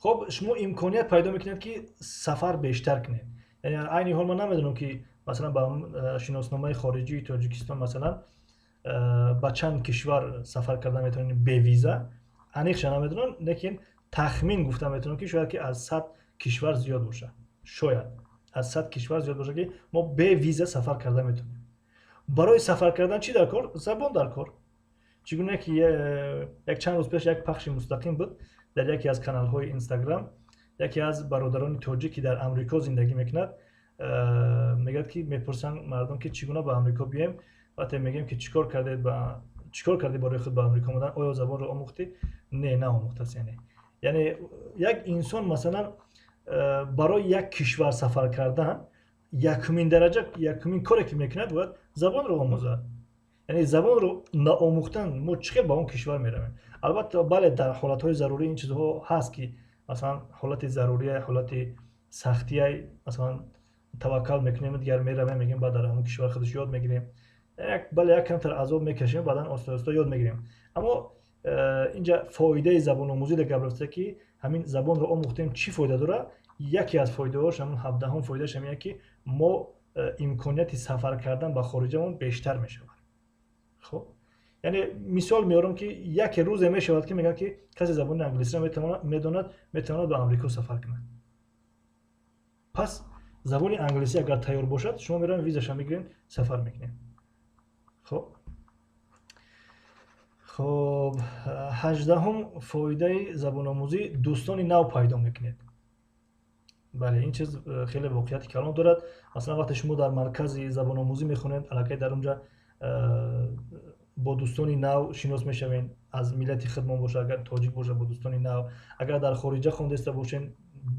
Хоб, шумо имконият пайдо мекунед, ки сафар бештар кунед. Яъне айни ҳол ман намедонам, ки масалан ба шиносномаи хориҷии Тоҷикистон масалан ба чанд кишвар сафар карда метавонем бе виза. Аниқша намедонам, лекин тахмин гуфта метавонам, ки шояд ки аз 100 кишвар зиёд бошад, шояд аз 100 кишвар зиёд бошад, ки мо бе виза сафар карда метавонем. Барои сафар кардан чӣ дар кор? Забон дар кор. Чӣ гуна ки як чанд рӯз пеш як пахши мустақим буд дар яке аз каналҳои Инстаграм, яке аз бародарони тоҷик, ки дар Амрико зиндагӣ мекунад, мегӯяд, ки мепурсанд мардум, ки чӣ гуна ба Амрико биёем. Вақте мегӯем, ки чӣ кор кардед, чӣ кор кардӣ барои худ ба Амрико омадан, оё забонро омӯхтӣ? Не, наомӯхтааст. Яъне як инсон масалан барои як кишвар сафар кардан якумин дараҷа, якумин коре ки мекунад, бояд забонро омӯзад. Яъне забонро наомӯхтан мо чӣ хел ба он кишвар меравем? Албатта, бале, дар ҳолатҳои зарурӣ ин чизҳо ҳаст, ки масалан ҳолати зарурия, ҳолати сахтия, масалан, таваккал мекунем, дигар меравем, мегӯем, баъд дар ҳамон кишвар худаш ёд мегирем. Бале, як камтар азоб мекашем, баъдан оста оста ёд мегирем. Аммо инҷа фоидаи забономӯзиро гап рафта, ки ҳамин забонро омӯхтем, чӣ фоида дорад? Яке аз фоидаҳош, ҳамон 17-ум фоидааш ҳамин, ки мо имконияти сафар кардан ба хориҷамон бештар мешавад. Хоб, яъне мисол меорам, ки яке рӯзе мешавад, ки мегӯяд, ки касе забони англисиро медонад, метавонад ба Амрико сафар кунад. Пас забони англисӣ агар тайёр бошад, шумо меравед, визаша мегиред, сафар мекунед. Хоб, 18-ум фоидаи забономӯзӣ: дӯстони нав пайдо мекунед. Бале, ин чиз хеле воқеияти калон дорад. Масалан, вақте шумо дар маркази забономӯзӣ мехонед, аллакай дар онҷа бо дӯстони нав шинос мешавед, аз миллати худмон бошад, агар тоҷик бошад, бо дӯстони нав. Агар дар хориҷа хондаиста бошед,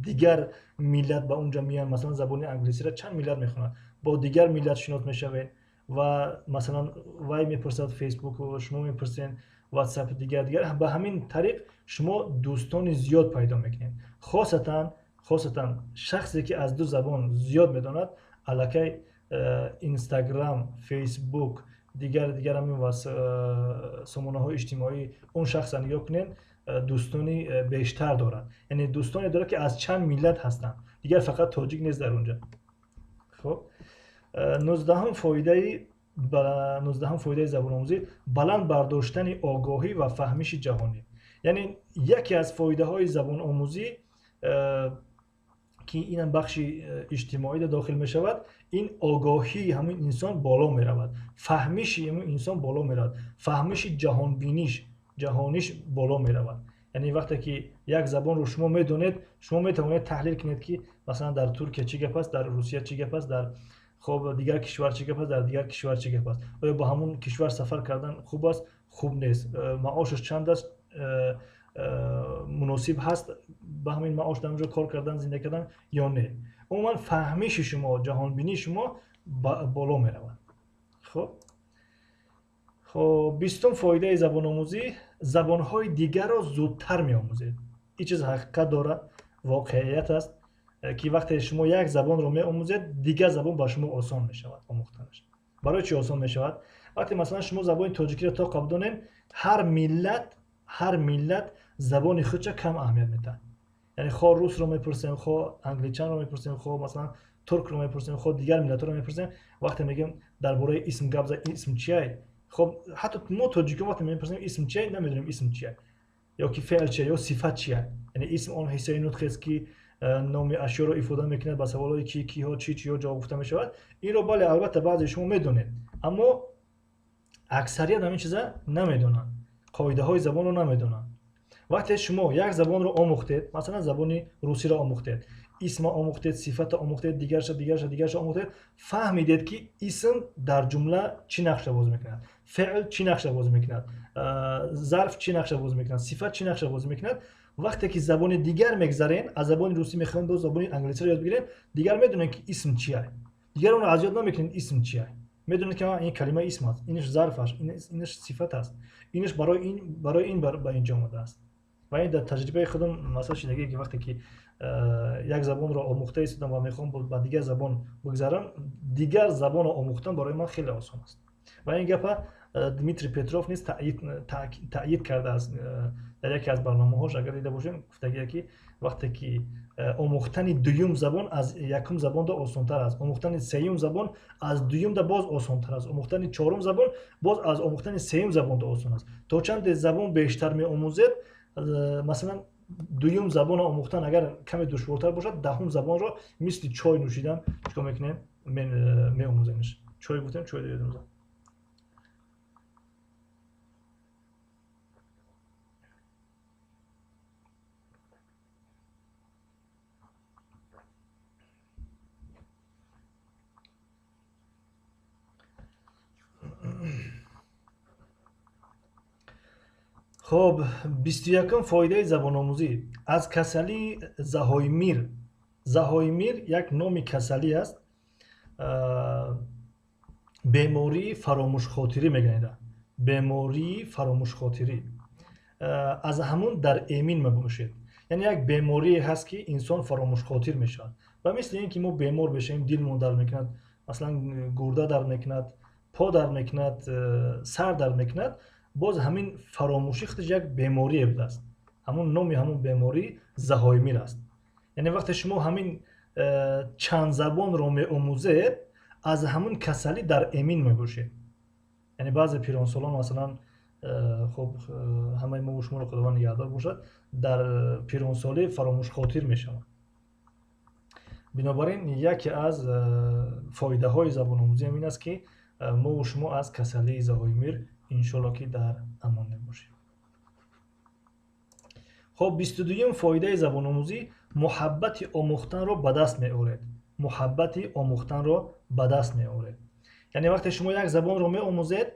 дигар миллат ба онҷа меянд. Масалан, забони англисиро чанд миллат мехонанд, бо дигар миллат шинос мешавед ва масалан вай мепурсад Фейсбук, шумо мепурсед Ватсап, дигар дигар. Ба ҳамин тариқ шумо дӯстони зиёд пайдо мекунед. Хосатан шахсе, ки аз ду забон зиёд медонад, аллакай Инстаграм, Фейсбук, дигар дигар ҳамин сомонаҳои иҷтимоӣ он шахсро нигоҳ кунед, дӯстони бештар дорад. Яъне дӯстоне дорад, ки аз чанд миллат ҳастанд, дигар фақат тоҷик нест дар он ҷо. Хуб, 19-ум фоидаи забономӯзӣ: баланд бардоштани огоҳӣ ва фаҳмиши ҷаҳонӣ. Яъне яке аз фоидаҳои забономӯзӣ, ки инам бахши иҷтимоида дохил мешавад, ин огоҳии ҳамин инсон боло меравад, фаҳмиши ҳамин инсон боло меравад, фаҳмиши ҷаҳонбиниш, ҷаҳониш боло меравад. Яъне вақте ки як забонро шумо медонед, шумо метавонед таҳлил кунед, ки масалан дар Туркия чӣ гап аст, дар Русия чӣ гап аст, дар, хоб, дигар кишвар чӣ гап аст, дар дигар кишвар чӣ гап аст, оё ба ҳамун кишвар сафар кардан хуб аст, хуб нест, маошаш чанд аст, муносиб ҳаст ба ҳамин маош дар онҷо кор кардан, зиндагӣ кардан ё не. Умуман фаҳмиши шумо, ҷаҳонбинии шумо боло меравад. Хуб, 20-ум фоидаи забономӯзӣ: забонҳои дигарро зудтар меомӯзед. Ин чиз ҳақиқат дорад, воқеият аст, ки вақте шумо як забонро меомӯзед, дигар забон ба шумо осон мешавад омӯхтанаш. Барои чӣ осон мешавад? Вақте масалан шумо забони тоҷикиро то қабл донед, ҳар миллат забони худша кам аҳамият медиҳад. Яъне хо русро мепурсем, хо англичанро мепурсем, хо масалан туркро мепурсем, хо дигар миллатҳоро мепурсем. Вақте мегӯем, дар бораи исм гап зад, исм чиай? Хоб, ҳатто мо тоҷикон вақте мепурсем, исм чиай, намедонем исм чиай ё ки феъл чия ё сифат чия. Яъне исм он ҳиссаи нутқест, ки номи ашёро ифода мекунад, ба саволҳои ки, киҳо, чӣ, чиҳо ҷавоб гуфта мешавад. Инро, бале, албатта, баъзе шумо медонед, аммо аксарият ҳамин чиза намедонанд, қоидаҳои забонро намедонанд. Вақте шумо як забонро омӯхтед, масалан забони русиро омӯхтед, исма омӯхтед, сифата омӯхтед, дигарша, дигарша, дигарша омӯхтед, фаҳмидед, ки исм дар ҷумла чӣ нақша бозӣ мекунад, феъл чӣ нақша бозӣ мекунад, зарф чӣ нақша бозӣ мекунад, сифат чӣ нақша бозӣ мекунад. Вақте ки забони дигар мегзарен, аз забони русӣ мехоҳем боз забони англисиро ёд бигирем, дигар медонем, ки исм чия, дигар онро аз ёд намекунед. Исм чия, медонед, ки ин калима исм аст, инаш зарф аст, инаш сифат аст, инаш барои ин ба инҷо омадааст. Ва ин дар таҷрибаи худам масалан шидагие, ки вақте ки як забонро омӯхта истодам ва мехоҳам ба дигар забон бигзарам, дигар забонро омӯхтан барои ман хеле осон аст. Ва ин гапа Дмитрий Петров низ таъйид кардааст дар яке аз барномаҳош. Агар дида бошем, гуфтагие, ки вақте ки омӯхтани дуюм забон аз якум забонда осонтар аст, омӯхтани сеюм забон аз дуюмда боз осонтар аст, омӯхтани чорум забон боз аз омӯхтани сеюм забонда осон аст. То чанде забон бештар меомӯзед, масалан дуюм забонро омӯхтан агар каме душвортар бошад, 10-ум забонро мисли чой нӯшидан чикор мекунем, меомӯземш. Чой гуфтем, чой ёдам зад. Хоб, 21-ум фоидаи забономӯзӣ: аз касалии Заҳоймир. Заҳоймир як номи касалӣ аст, бемории фаромӯшхотирӣ мегӯянд, бемории фаромӯшхотирӣ. Аз ҳамун дар эмин мебошед. Яъне як беморие ҳаст, ки инсон фаромӯшхотир мешавад. Ба мисли ин ки мо бемор мешавем, дилмон дард мекунад, масалан гурда дард мекунад, по дард мекунад, сар дард мекунад, боз ҳамин фаромӯшӣ худаш як беморие будааст. Ҳамун номи ҳамун беморӣ Заҳоймир аст. Яъне вақте шумо ҳамин чанд забонро меомӯзед, аз ҳамун касалӣ дар эмин мебошед. Яъне баъзе пиронсолон масалан, хоб, ҳамаи мо шуморо Худованд нигаҳдор бошад, дар пиронсолӣ фаромӯшхотир мешаванд. Бинобар ин яке аз фоидаҳои забономӯзӣ ҳам ин аст, ки мову шумо аз касалии Заҳоймир иншолло ки дар амон мебошем. Хоб, 22-юм фоидаи забономӯзӣ: муҳаббати омӯхтанро ба даст меоред. Муҳаббати омӯхтанро ба даст меоред. Яъне вақте шумо як забонро меомӯзед,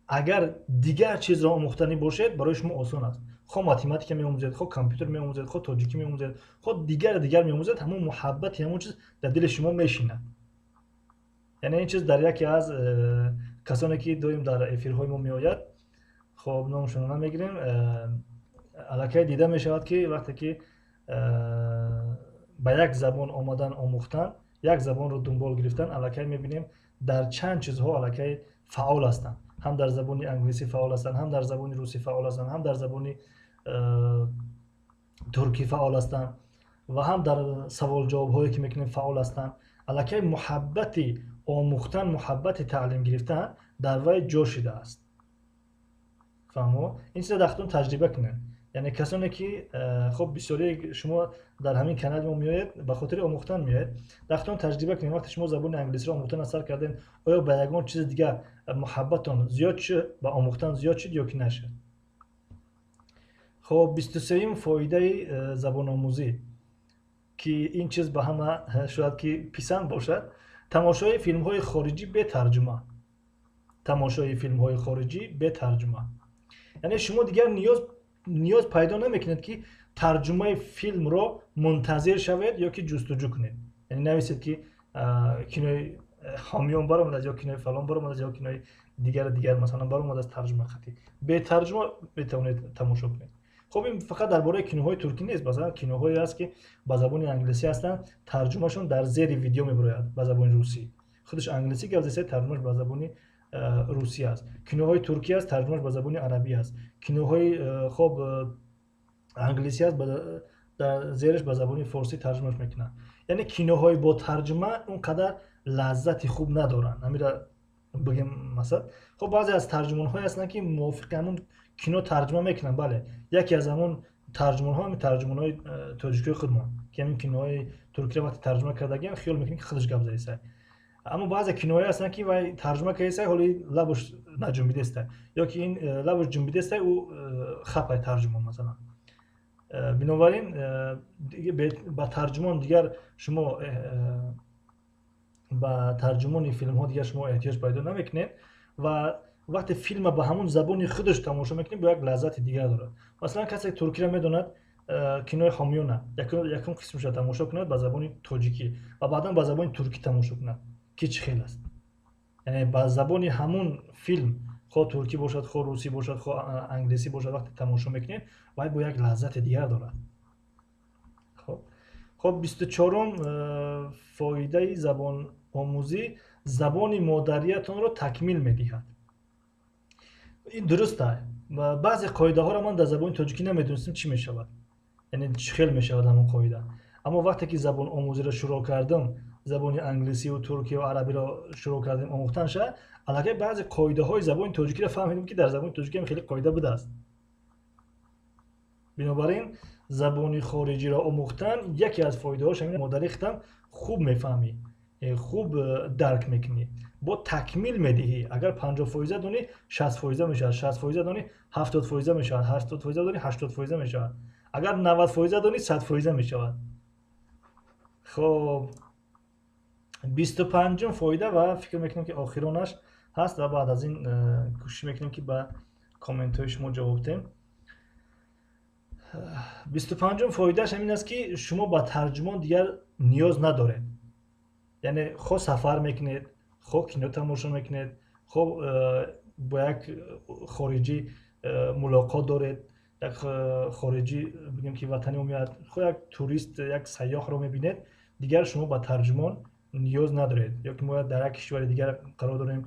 агар дигар чизро омӯхтанӣ бошед, барои шумо осон аст. Хо математика меомӯзед, хо компютер меомӯзед, хо тоҷикӣ меомӯзед, хо дигар дигар меомӯзед, ҳамон муҳаббати ҳамон чиз дар дили шумо мешинад. Яъне ин чиз дар яке аз касоне, ки доим дар эфирҳои мо меояд, хоб, номашонро намегирем, аллакай дида мешавад, ки вақте ки ба як забон омадан, омӯхтан, як забонро дунбол гирифтан, аллакай мебинем, дар чанд чизҳо аллакай фаъол ҳастанд. Ҳам дар забони англисӣ фаъол ҳастанд, ҳам дар забони русӣ фаъол ҳастанд, ҳам дар забони туркӣ фаъол ҳастанд ва ҳам дар саволҷавобҳое, ки мекунем, фаъол ҳастанд. Аллакай муҳаббати омӯхтан, муҳаббати таълим гирифтан дар вай ҷо шидааст. Фаҳмо? Ин чиза дар худтон таҷриба кунед. Яъне касоне ки хоб бисёрие шумо дар ҳамин канали мо меоед, ба хотири омӯхтан меоед, дар худтон таҷриба кунед. Вақте шумо забони англисиро омӯхтан аз сар кардед, оё ба ягон чизи дигар муҳаббатон зиёд шуд, ба омӯхтан зиёд шуд ё ки нашуд? Хоб, 23-юм фоидаи забономӯзӣ, ки ин чиз ба ҳама шояд ки писанд бошад, тамошои филмҳои хориҷӣ бетарҷума. Тамошои филмҳои хориҷӣ бетарҷума. Яъне шумо дигар ниёз пайдо намекунед, ки тарҷумаи филмро мунтазир шавед ё ки ҷустуҷӯ кунед. Яъне нависед, ки кинои ҳомиён баромадааст ё кинои фалон баромадааст ё кинои дигар дигар масалан баромадааст тарҷума хатӣ. Бетарҷума метавонед тамошо кунед. Хоб, ин фақат дар бораи киноҳои туркӣ нест. Масалан, киноҳое аст, ки ба забони англисӣ ҳастанд, тарҷумашон дар зери видео мебарояд ба забони русӣ. Худаш англисӣ гап зеса, тарҷумаш ба забони русӣ аст. Киноҳои туркӣ аст, тарҷумаш ба забони арабӣ аст. Киноҳои хоб англисӣ аст, дар зераш ба забони форсӣ тарҷумаш мекунанд. Яъне киноҳои бо тарҷума он қадар лаззати хуб надоранд. Ҳамира бигем, масалан, хоб баъзе аз тарҷумонҳое ҳастанд, ки мувофиқи ҳамон кино тарҷума мекунанд. Бале, яке аз ҳамон тарҷумонҳо ҳамин тарҷумонҳои тоҷикои худмон, ки ҳамин киноҳои туркиро вақте тарҷума кардагиам, хиёл мекунем, ки худаш гап задисай. Аммо баъзе киноҳое ҳастанд, ки вай тарҷума кардисай, ҳоли лабош наҷунбидестай ё ки ин лабош ҷунбидестай, ӯ хапай тарҷумон масалан. Бинобар ин ба тарҷумон дигар шумо, ба тарҷумони филмҳо дигар шумо эҳтиёҷ пайдо намекунед ва вақте филма ба ҳамон забони худаш тамошо мекунед, бо як лаззати дигар дорад. Масалан, касе туркиро медонад, кинои ҳомиёна якум қисмашро тамошо кунад ба забони тоҷикӣ ва баъдан ба забони туркӣ тамошо кунад, ки чӣ хел аст. Яъне ба забони ҳамон филм, хоҳ туркӣ бошад, хоҳ русӣ бошад, хоҳ англисӣ бошад, вақте тамошо мекунед, вай бо як лаззати дигар дорад. Хоб, 24-ум фоидаи забономӯзӣ: забони модариятонро такмил медиҳад. Ин дуруст аст. Баъзе қоидаҳоро ман дар забони тоҷикӣ намедонистам, чӣ мешавад, яъне чӣ хел мешавад ҳамон қоида. Аммо вақте ки забономӯзиро шурӯъ кардам, забони англисиву туркию арабиро шурӯъ кардем омӯхтанша, аллакай баъзе қоидаҳои забони тоҷикиро фаҳмидем, ки дар забони тоҷикӣ ҳам хеле қоида будааст. Бинобар ин забони хориҷиро омӯхтан яке аз фоидаҳош ҳамин: модари худам хуб мефаҳмӣ, хуб дарк мекунӣ, бо такмил медиҳӣ. Агар 50% донӣ, 60% мешавад, 60% донӣ, 70% мешавад, 70% донӣ, 80% мешавад, агар 90% донӣ, 100% мешавад. Хоб, 25-ум фоида ва фикр мекунам, ки охиронаш ҳаст ва баъд аз ин кӯшиш мекунем, ки ба комментҳои шумо ҷавоб диҳем. 25-ум фоидааш ҳамин аст, ки шумо ба тарҷумон дигар ниёз надоред. Яъне хоҳ сафар мекунед, хоҳ кино тамошо мекунед, хоҳ бо як хориҷӣ мулоқот доред, як хориҷӣ бигем, ки ватани мо меояд, хоҳ як турист, як сайёҳро мебинед, дигар шумо ба тарҷумон ниёз надоред. Ё ки мо дар як кишвари дигар қарор дорем,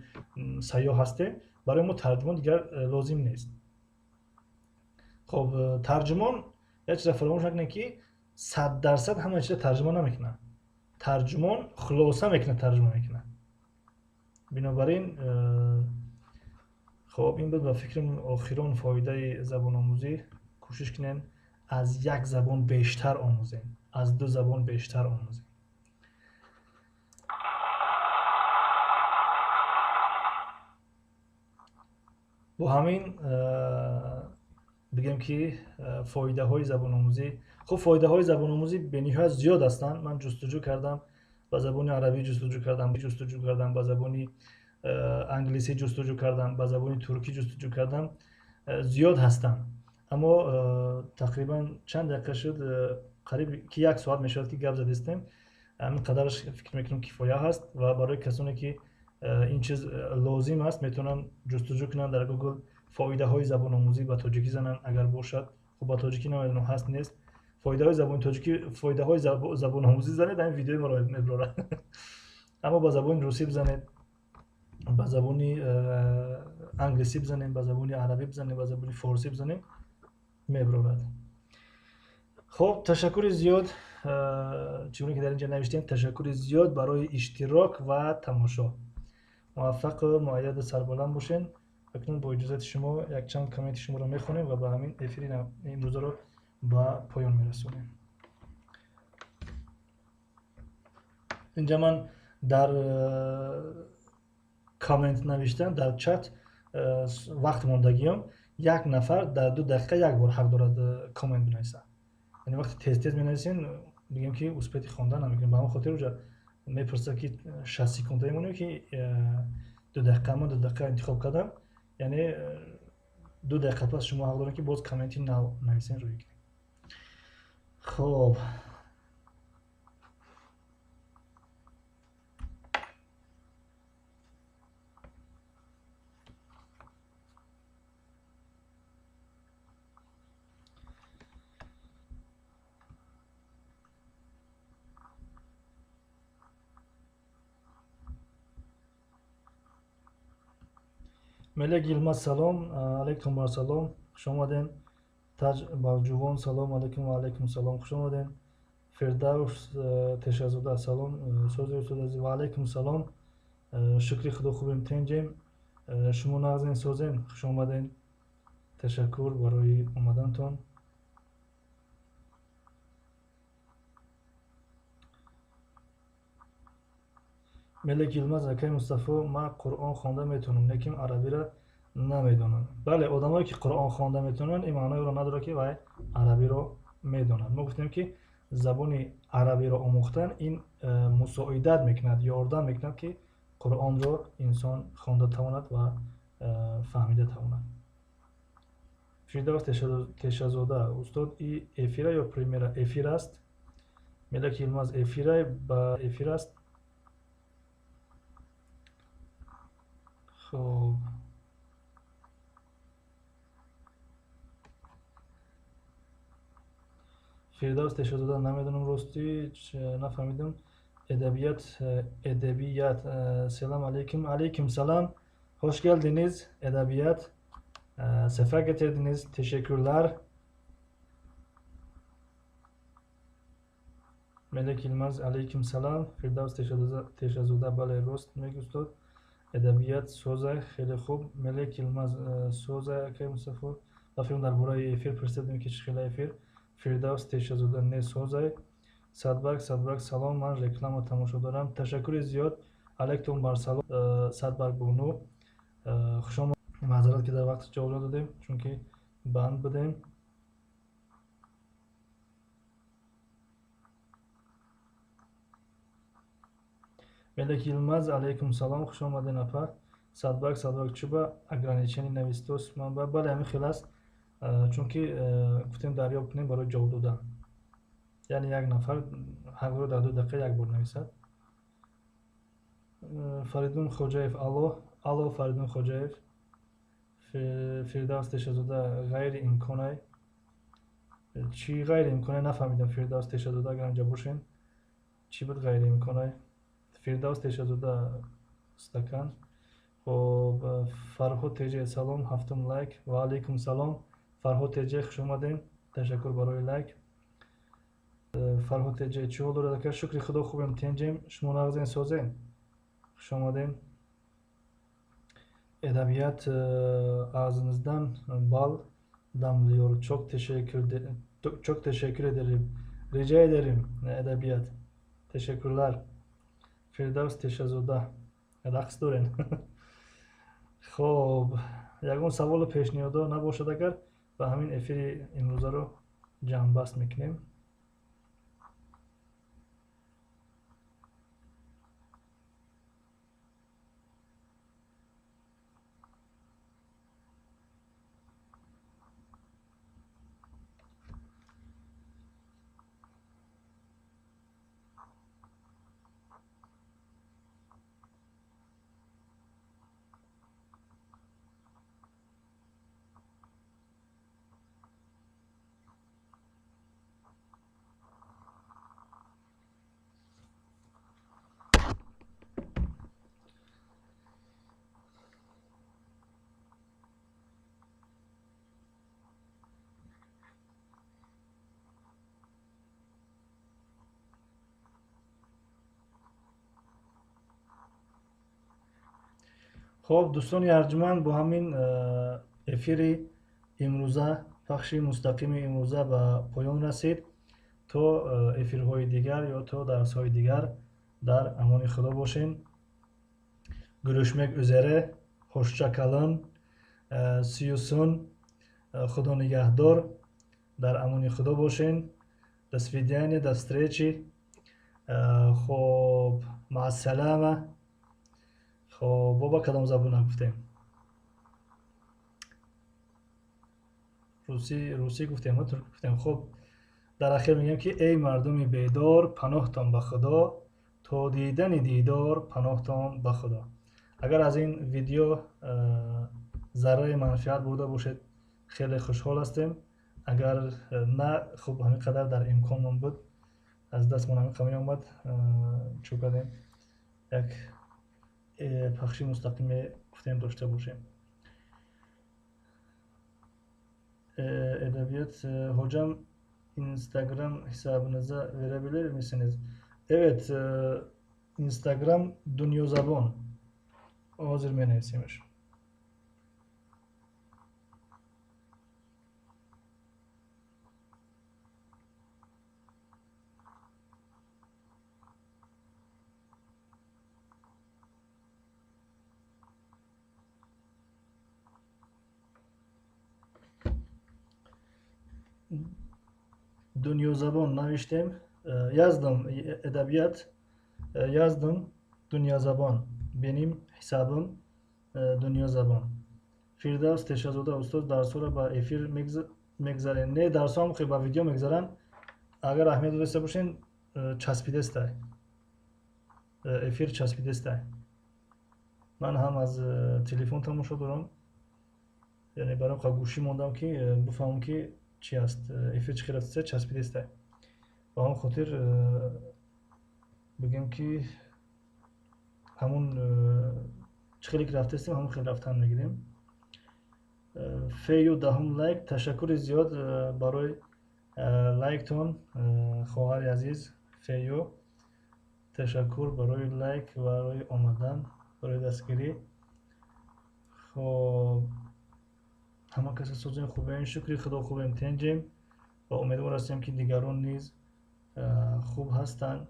сайёҳ ҳастем, барои мо тарҷумон дигар лозим нест. Хоб, тарҷумон, як чизро фаромӯш накунед, ки 100% ҳама чизро тарҷума намекунад. Тарҷумон хулоса мекунад, тарҷума мекунад. Бинобар ин хоб, ин буд ба фикрам охирон фоидаи забономӯзӣ. Кӯшиш кунем, аз як забон бештар омӯзем, аз ду забон бештар омӯзем. Бо ҳамин бигем, ки фоидаҳои забономӯзӣ, хуб, фоидаҳои забономӯзӣ бениҳоят зиёд ҳастанд. Ман ҷустуҷӯ кардам, ба забони арабӣ ҷустуҷӯ кардам, ба забони англисӣ ҷустуҷӯ кардам, ба забони туркӣ ҷустуҷӯ кардам, зиёд ҳастанд. Аммо тақрибан чанд дақиқа шуд? Қариб ки як соат мешавад, ки гап задистем. Ҳамин қадараш фикр мекунам, кифоя ҳаст ва барои касоне ки ин чиз лозим аст, метавонанд ҷустуҷӯ кунанд дар Гугл, фоидаҳои забономӯзӣ ба тоҷикӣ зананд, агар бошад. Хуб, ба тоҷикӣ намедонам, ҳаст, нест. Фоидаҳои забони тоҷикӣ, фоидаҳои забономӯзӣ занед, ҳамин видеои маро мебарорад. Аммо ба забони русӣ бизанед, ба забони англисӣ бизанем, ба забони арабӣ бизанем, ба забони форсӣ бизанем, мебарорад. Хоб, ташаккури зиёд. Чӣ гуна ки дар инҷа навиштем, ташаккури зиёд барои иштирок ва тамошо. Муваффақу муайяду сарбаланд бошед. Акнун бо иҷозати шумо якчанд комменти шуморо мехонем ва ба ҳамин эфири имрӯзаро ба поён мерасонем. Инҷа ман дар коммент навиштан дар чат вақт мондагиём, як нафар дар 2 дақиқа як бор ҳақ дорад коммент бинависад. Яъне вақте тез-тез менависем, бигем ки успети хондан намекунем. Ба ҳамон хотир уҷа мепурсад ки 60 секунда мемонем ки 2 дақиқа, ман 2 дақиқа интихоб кардам. Яъне 2 дақиқа пас шумо ҳақ доред ки боз комменти нав нависен, рӯй кунед. Хоб, Мелек Йилмаз салом, алейкум бар салом, хуш омаден. Таҷ Балҷувон салом алейкум ва алейкум салом, хуш омаден. Фирдавс Тешазода салом, сози устод азиз ва алейкум салом. Шукри худо хубем, тенҷем. Шумо нағзен, созем, хуш омаден. Ташаккур барои омадантон. Мелек Йилмаз акай Мустафо, ман Қуръон хонда метавонам, лекин арабиро намедонам. Бале, одамое ки Қуръон хонда метавонанд, ин маъноеро надорад ки вай арабиро медонад. Мо гуфтем ки забони арабиро омӯхтан ин мусоидат мекунад, ёрдам мекунад ки Қуръонро инсон хонда тавонад ва фаҳмида тавонад. Фирдавс Тешазода, устод, и эфира ё премьера? Эфир аст. Мелек Йилмаз, эфира ба эфир аст. Хоб, Фирдавс Тешазода, намедонам, ростӣ нафаҳмидам. Эдабият, эдабият, салам алейкум. Алейкум салам, hoş geldiniz. Edebiyat, sefa getirdiniz. Teşekkürler. Melek Yilmaz, алейкум салам. Фирдавс Тешазода, бале, рост мегӯ устод. Эдабият соза, хеле хуб. Мелек Йилмаз, соза акай Мустафо. Ба филм дар бораи эфир пурсидем ки чӣ хела эфир. Фирдавс Тешазода, не созай. Садбарг, Садбарг, салом, ман реклама тамошо дорам. Ташаккури зиёд. Алейкум бар салом, Садбарг бону. Хуш омад. Маъзарат ки дар вақт ҷавоб надодем, чунки банд будем. Мелек Йилмаз, алейкум салом, хуш омаден апа. Садбарг, Садбарг, чуба ограничени навистос ман ба? Бале, ҳамин хел аст, чунки гуфтем дарёб кунем барои ҷавоб додан. Яъне як нафар ҳақ дорад дар 2 дақиқа як бор нависад. Фаридун Хоҷаев, алло, алло, Фаридун Хоҷаев. Фирдавс Тешазода, ғайриимконай. Чӣ ғайриимконай нафаҳмидам. Фирдавс Тешазода, агар инҷа бошен, чӣ буд ғайриимконай? Фирдавс Тешазода, стакан. Хоб, Фарҳод Теҷе, салом, 7-ум лайк. Ва алейкум салом. Фарҳод Теҷе, хуш омадем. Ташаккур барои лайк. Фарҳод Теҷе, чӣ ҳол дорад ака? Шукри худо хубем, тенҷем. Шумо нағзен, созен? Хуш омадем. Edebiyat ağzınızdan bal damlıyor. Çok çok teşekkür ederim. Rica ederim edebiyat. Teşekkürler. Firdavs Тешазода, рақс дорен. Хоб, ягон саволу пешниҳодо набошад агар, ба ҳамин эфири имрӯзаро ҷамъбаст мекунем. Хоб, дӯстони арҷманд, бо ҳамин эфири имрӯза, пахши мустақими имрӯза ба поён расид. То эфирҳои дигар ё то дарсҳои дигар дар амони Худо бошен. Görüşmek üzere, hoşça kalın, see you soon, Худо нигаҳдор, дар амони Худо бошен. До свидания, до встречи. Хоб, маъассалама. Хоб, бо ба кадом забона гуфтем? Русӣ, русӣ гуфтем, турк гуфтем. Хоб, дар ахир мегӯям, ки эй мардуми бедор, паноҳтон ба Худо, то дидани дидор, паноҳтон ба Худо. Агар аз ин видео зарраи манфиат бурда бошед, хеле хушҳол ҳастем. Агар на, хуб, ҳамин қадар дар имконмон буд, аз дастмон ҳамин қадр меомад, чӯ кардем, як пахши мустақиме гуфтем дошта бошем. Edebiyat hocam, Instagram hesabınıza verebilir misiniz? Evet, Instagram Dunyozabon. Hozir menависемаш. Dunyozabon навиштем. Yazdım edebiyat, yazdım Dunyozabon. Benim hesabım Dunyozabon. Фирдавс Тешазода: устод, дарсҳоро ба эфир мегзарем? Не, дарсҳоам хе ба видео мегзаранд. Агар аҳамият додаста бошен, часпидестай, эфир часпидестай. Ман ҳам аз телефон тамошо дорам, яъне баром қа гӯшӣ мондам, ки бифаҳмам, ки чи аст эфир, чӣ хел аст. Часпидестай, ба ҳамон хотир бигем, ки ҳамун чӣ хеле ки рафтаистем, ҳамон хел рафтан мегирем. Фею даҳум лайк. Ташаккури зиёд барои лайктон, хоҳари азиз Фею. Ташаккур барои лайк, барои омадан, барои дастгирӣ. Хоб, ҳама каса созем, хубем, шукри Худо, хубем, тенҷем ва умедвор ҳастем, ки дигарон низ хуб ҳастанд.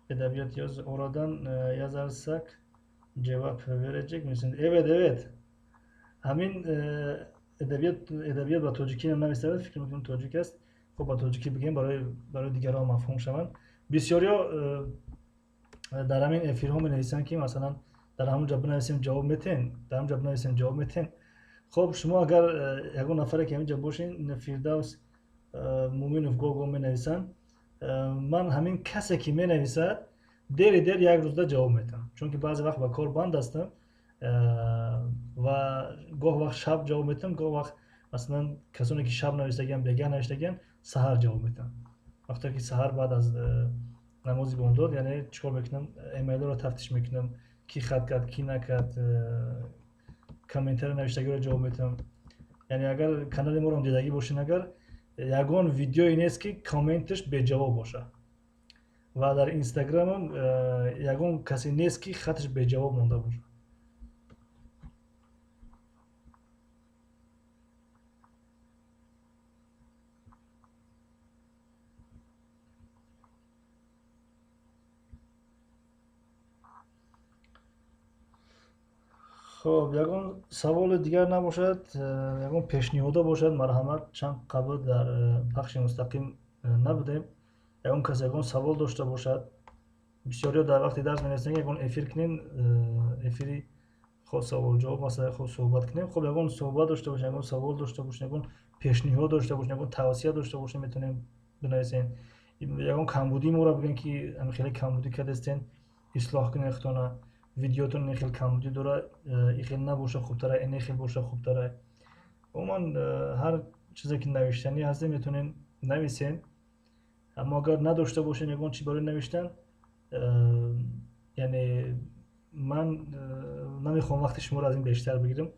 Edebiyat yaz, oradan yazarsak cevap verecek misin? Evet, evet. Ҳамин эдабиёт ба тоҷикӣ нависавад, фикр мекунам, тоҷик аст. Хуб, ба тоҷикӣ бигем, барои дигарон мафҳум шаванд. Бисёриҳо дар ҳамин эфирҳо менависанд, ки масалан, дар ҳамон ҷо бинависем, ҷавоб метен, дар ҳамон ҷо бинависем, ҷавоб метен. Хуб, шумо агар ягон нафаре ки ҳамин ҷо бошен, Фирдавс Муминов гоҳ-гоҳ менависанд. Ман ҳамин касе ки менависад, дери дер як рӯзда ҷавоб метиҳам, чунки баъзе вақт ба кор банд ҳастам ва гоҳ вақт шаб ҷавоб метиҳам, гоҳ вақт, масалан, касоне ки шаб навиштагиан, бегаҳ навиштагиан, саҳар ҷавоб метиҳам. Вақте ки саҳар баъд аз намози бомдод, яъне чӣ кор мекунам? Эмейлҳоро тафтиш мекунам, ки хат кард, ки накард, комментари навиштагиро ҷавоб метиҳам. Яъне агар канали моро дидагӣ бошен, агар ягон видеое нест, ки комменташ беҷавоб бошад, ва дар Инстаграмам ягон касе нест, ки хаташ беҷавоб монда бошад. Хоб, ягон саволи дигар набошад, ягон пешниҳодо бошад, марҳамат. Чанд қабл дар пахши мустақим набудем. Ягон кас ягон савол дошта бошад. Бисёриҳо дар вақти дарс менависанд, ягон эфир кунем, эфири хоб, савол-ҷавоб, масалан, хоб, суҳбат кунем. Хоб, ягон суҳбат дошта бошед, ягон савол дошта бошед, ягон пешниҳод дошта бошед, ягон тавсия дошта бошед, метавонем бинависем. Ягон камбудии моро бигӯем, ки ҳамин хеле камбудӣ кардастен, ислоҳ кунед худтона, видеотон ин хел камбудӣ дора, ин хел набоша хубтара, ин хел боша хубтара. Умуман, ҳар чизе ки навиштанӣ ҳастем, метавонем нависем. Аммо агар надошта бошем ягон чи барои навиштан, яъне ман намехоҳам вақти шуморо аз ин бештар бигирам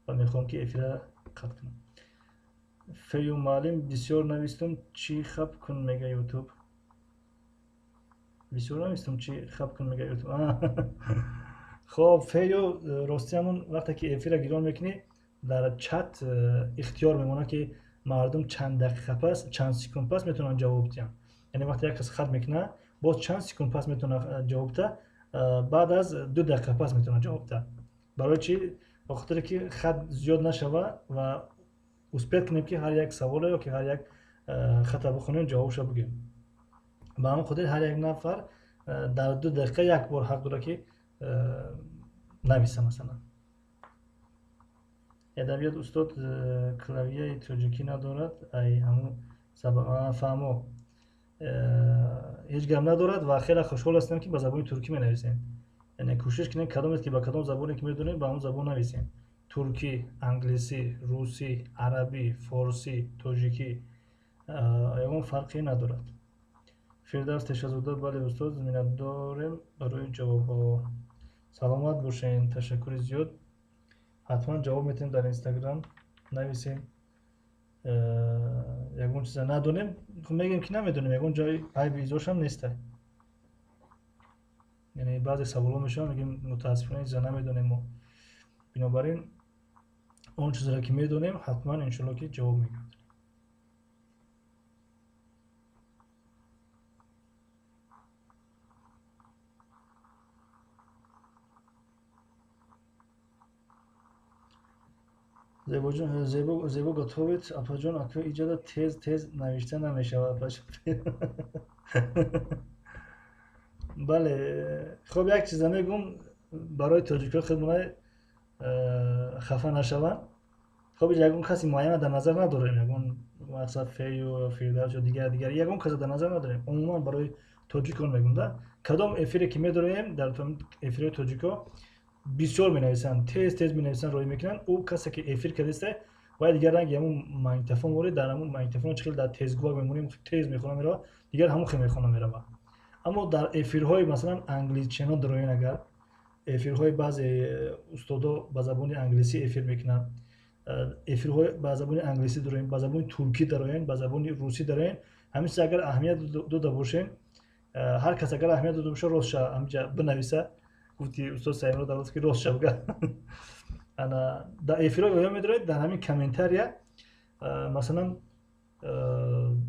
ва мехоҳам, ки эфира қатъ кунам. Фею муаллим, бисёр навистум, чӣ хаб кун мега Ютуб? Бисёр навистум, чӣ хаб кун мега Ютуб? Хоб, фею рости ҳамун вақте ки эфира гирон мекунӣ, дар чат ихтиёр мемонад, ки мардум чанд дақиқа пас, чанд секунд пас метавонанд ҷавоб диҳанд. Яъне вақте як кас хат мекунад, боз чанд секунд пас метавонад ҷавоб диҳад, баъд аз 2 дақиқа пас метавонад ҷавоб диҳад. Барои чӣ? Ба хотире ки хат зиёд нашава ва успеть кунем, ки ҳар як саволе ё ки ҳар як хата бихонем, ҷавобша бигӯем. Ба ҳамин хотир ҳар як нафар дар 2 дақиқа як бор ҳақ дорад, ки нависа. Масалан, адабиёт: устод, клавияи тоҷикӣ надорад, ай ҳамун сабаб. Фаҳмо, ҳеҷ гап надорад ва хеле хушҳол ҳастем, ки ба забони туркӣ менависем. Яъне кӯшиш кунем, кадомет ки ба кадом забоне ки медонем, ба ҳамон забон нависем: туркӣ, англисӣ, русӣ, арабӣ, форсӣ, тоҷикӣ, ягон фарқе надорад. Фирдавс Тешазода: бале, устод, миннатдорем барои ҷавобҳо. Саломат бошед, ташаккури зиёд. Ҳатман ҷавоб метиҳем. Дар Инстаграм нависем, ягон чиза надонем, мегӯем, ки намедонем, ягон ҷои айби изошам неста. Яъне баъзе саволҳо мешаванд, мегӯем, мутаассифона, ин чиза намедонем мо. Бинобар ин он чизеро, ки медонем, ҳатман, иншоалло, ки ҷавоб мегардонем. Зебоҷон, зебо, зебо готовит. Апаҷон, ака, иҷода тез тез навишта намешавад, апаҷон. Бале, хоб, як чиза мегӯм барои тоҷикҳо, худмона хафа нашаванд. Хоб, ягон каси муайяна дар назар надорем, ягон мақсад фею Фирдавс ё дигар дигар, ягон каса дар назар надорем. Умуман барои тоҷикон мегӯм да, кадом эфире ки медороем, дар эфирҳои тоҷикҳо бисёр менависанд, тез тез менависанд, роҳӣ мекунанд. Ӯ касе ки эфир кардааста, вай дигар ранги ҳамун магнитофон ворид, дар ҳамун магнитофон чӣ хел дар тезгувак мемонем, тез мехона мерава, дигар ҳамун хел мехона мерава. Аммо дар эфирҳои, масалан, англичано дароен, агар эфирҳои баъзе устодо ба забони англисӣ эфир мекунанд, эфирҳои ба забони англисӣ дароем, ба забони туркӣ дароем, ба забони русӣ дароем, ҳамин чиз агар аҳамият дода бошем, ҳар кас агар аҳамият дода боша, ростша ҳаминҷа бинависа. Гуфти устод Саимро Давлатов, ки ростша буга. Ана дар эфирҳои оё медоред, дар ҳамин комментария, масалан,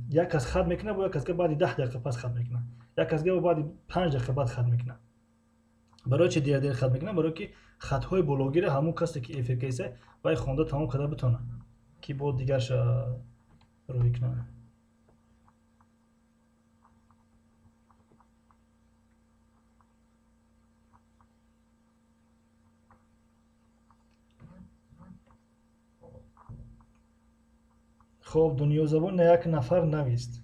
як кас хат мекунад, бо як кас баъди 10 дақиқа пас хат мекунад, як кас баъди 5 дақиқа баъд хат мекунад. Барои чи дер дер хат мекунад? Барое ки хатҳои бологиро ҳамун касе ки эфир кардааста, вай хонда тамом карда битонад, ки бо дигарша рӯй кунад. Хоб, дунёзабон, як нафар навист,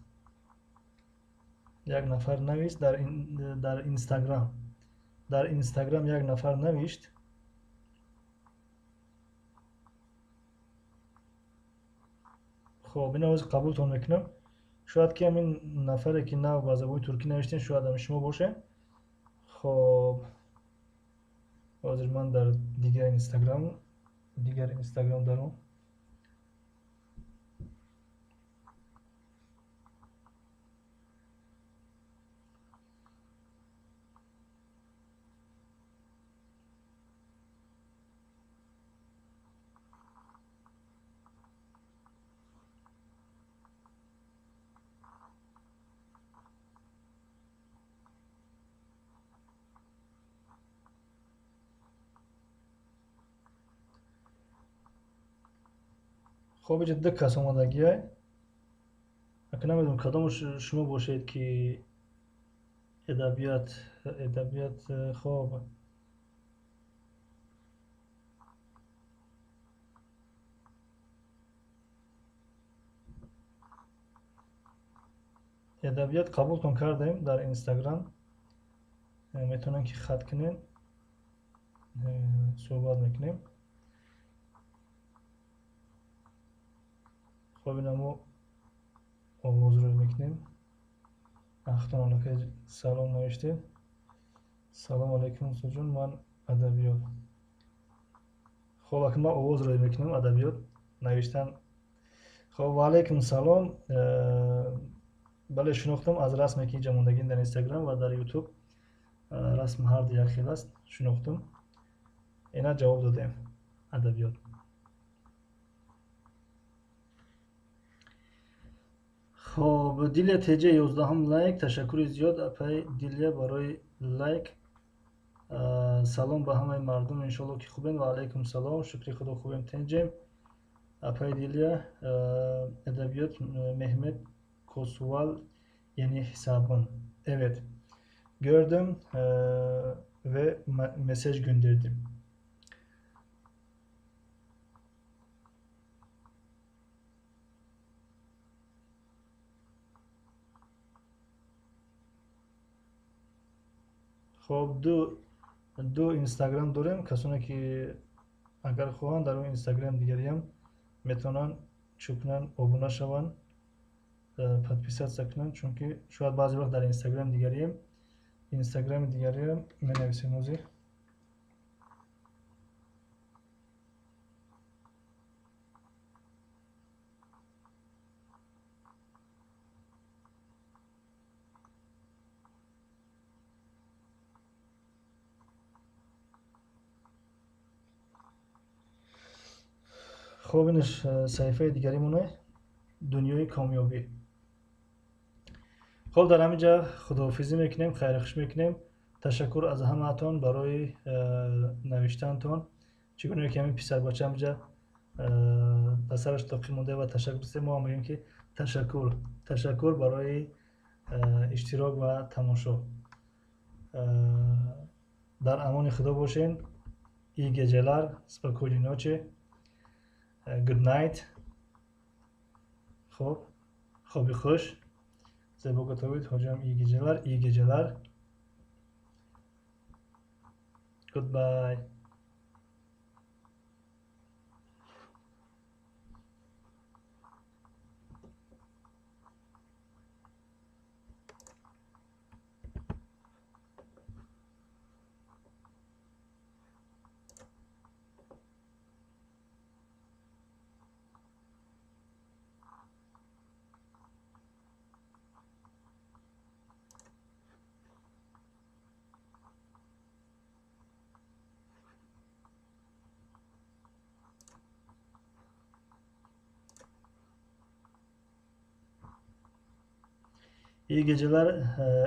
як нафар навист дар Инстаграм, дар Инстаграм як нафар навишт. Хоб, ина ҳозир қабултон мекунам. Шояд ки ҳамин нафаре, ки нав ба забони туркӣ навиштем, шояд ҳами шумо бошед. Хоб, ҳозир ман дар дигар Инстаграм даром. Хоб, иҷа ду кас омадагиай. Ака, намедонам, кадомаш шумо бошед, ки адабиёт. Хоб, адабиёт, қабултон кардем дар Инстаграм, метавонем ки хат кунем, суҳбат мекунем. Хоб, ина мо овозро мекунем. Ахтон аллакай салом навиштед. Салом алайкум, устодҷон, ман адабиёт. Хоб, ака, ман овозро мекунам, адабиёт навиштан. Хоб, ваалайкум салом. Бале, шинохтам аз расме, ки инҷа мондагин дар Инстаграм ва дар Ютуб, расм ҳарду як хел аст, шинохтам. Ина ҷавоб додем. Адабиёт. Хоб, Дилия ТЖ 11 лайк. Ташаккури зиёд апай Дилия барои лайк. Салом ба ҳамаи мардум, иншоалло ки хубем. Ва алайкум салом, шукри худо хубем, тинҷем. Апай Дилия, адабиёт Меҳмед Косувал yeni hesabım. Evet. Gördüm ve mesaj gönderdim. Хоб, ду инстаграм дорем. Касоне ки агар хоҳанд дар он инстаграм дигариам метавонанд чӯ кунанд, обуна шаванд, подписаться кунанд, чунки шояд баъзе вақт дар инстаграм дигарием, инстаграми дигариам менависем ҳозир. Хоб, инаш саҳифаи дигаримоне, дунёи комёбӣ. Хоб, дар ҳамин ҷа худоҳофизӣ мекунем, хайрухуш мекунем. Ташаккур аз ҳамаатон барои навиштаантон. Чӣ гуна ки ҳамин писарбача ҳаминҷа дар сараш тоқӣ монда ва ташаккур, мо ҳам мегӯем ки ташаккур, ташаккур барои иштирок ва тамошо. Дар амони худо бошен. İyi geceler, spokojnej noci, good night. Хоб, хоби хуш. Зебо готовит, hocam iyi geceler, iyi geceler. Goodbye. İyi geceler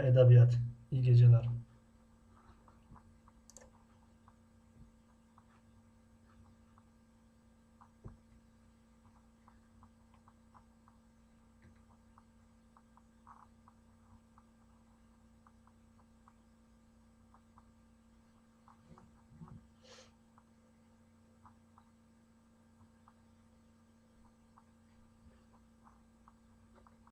edebiyat. İyi geceler.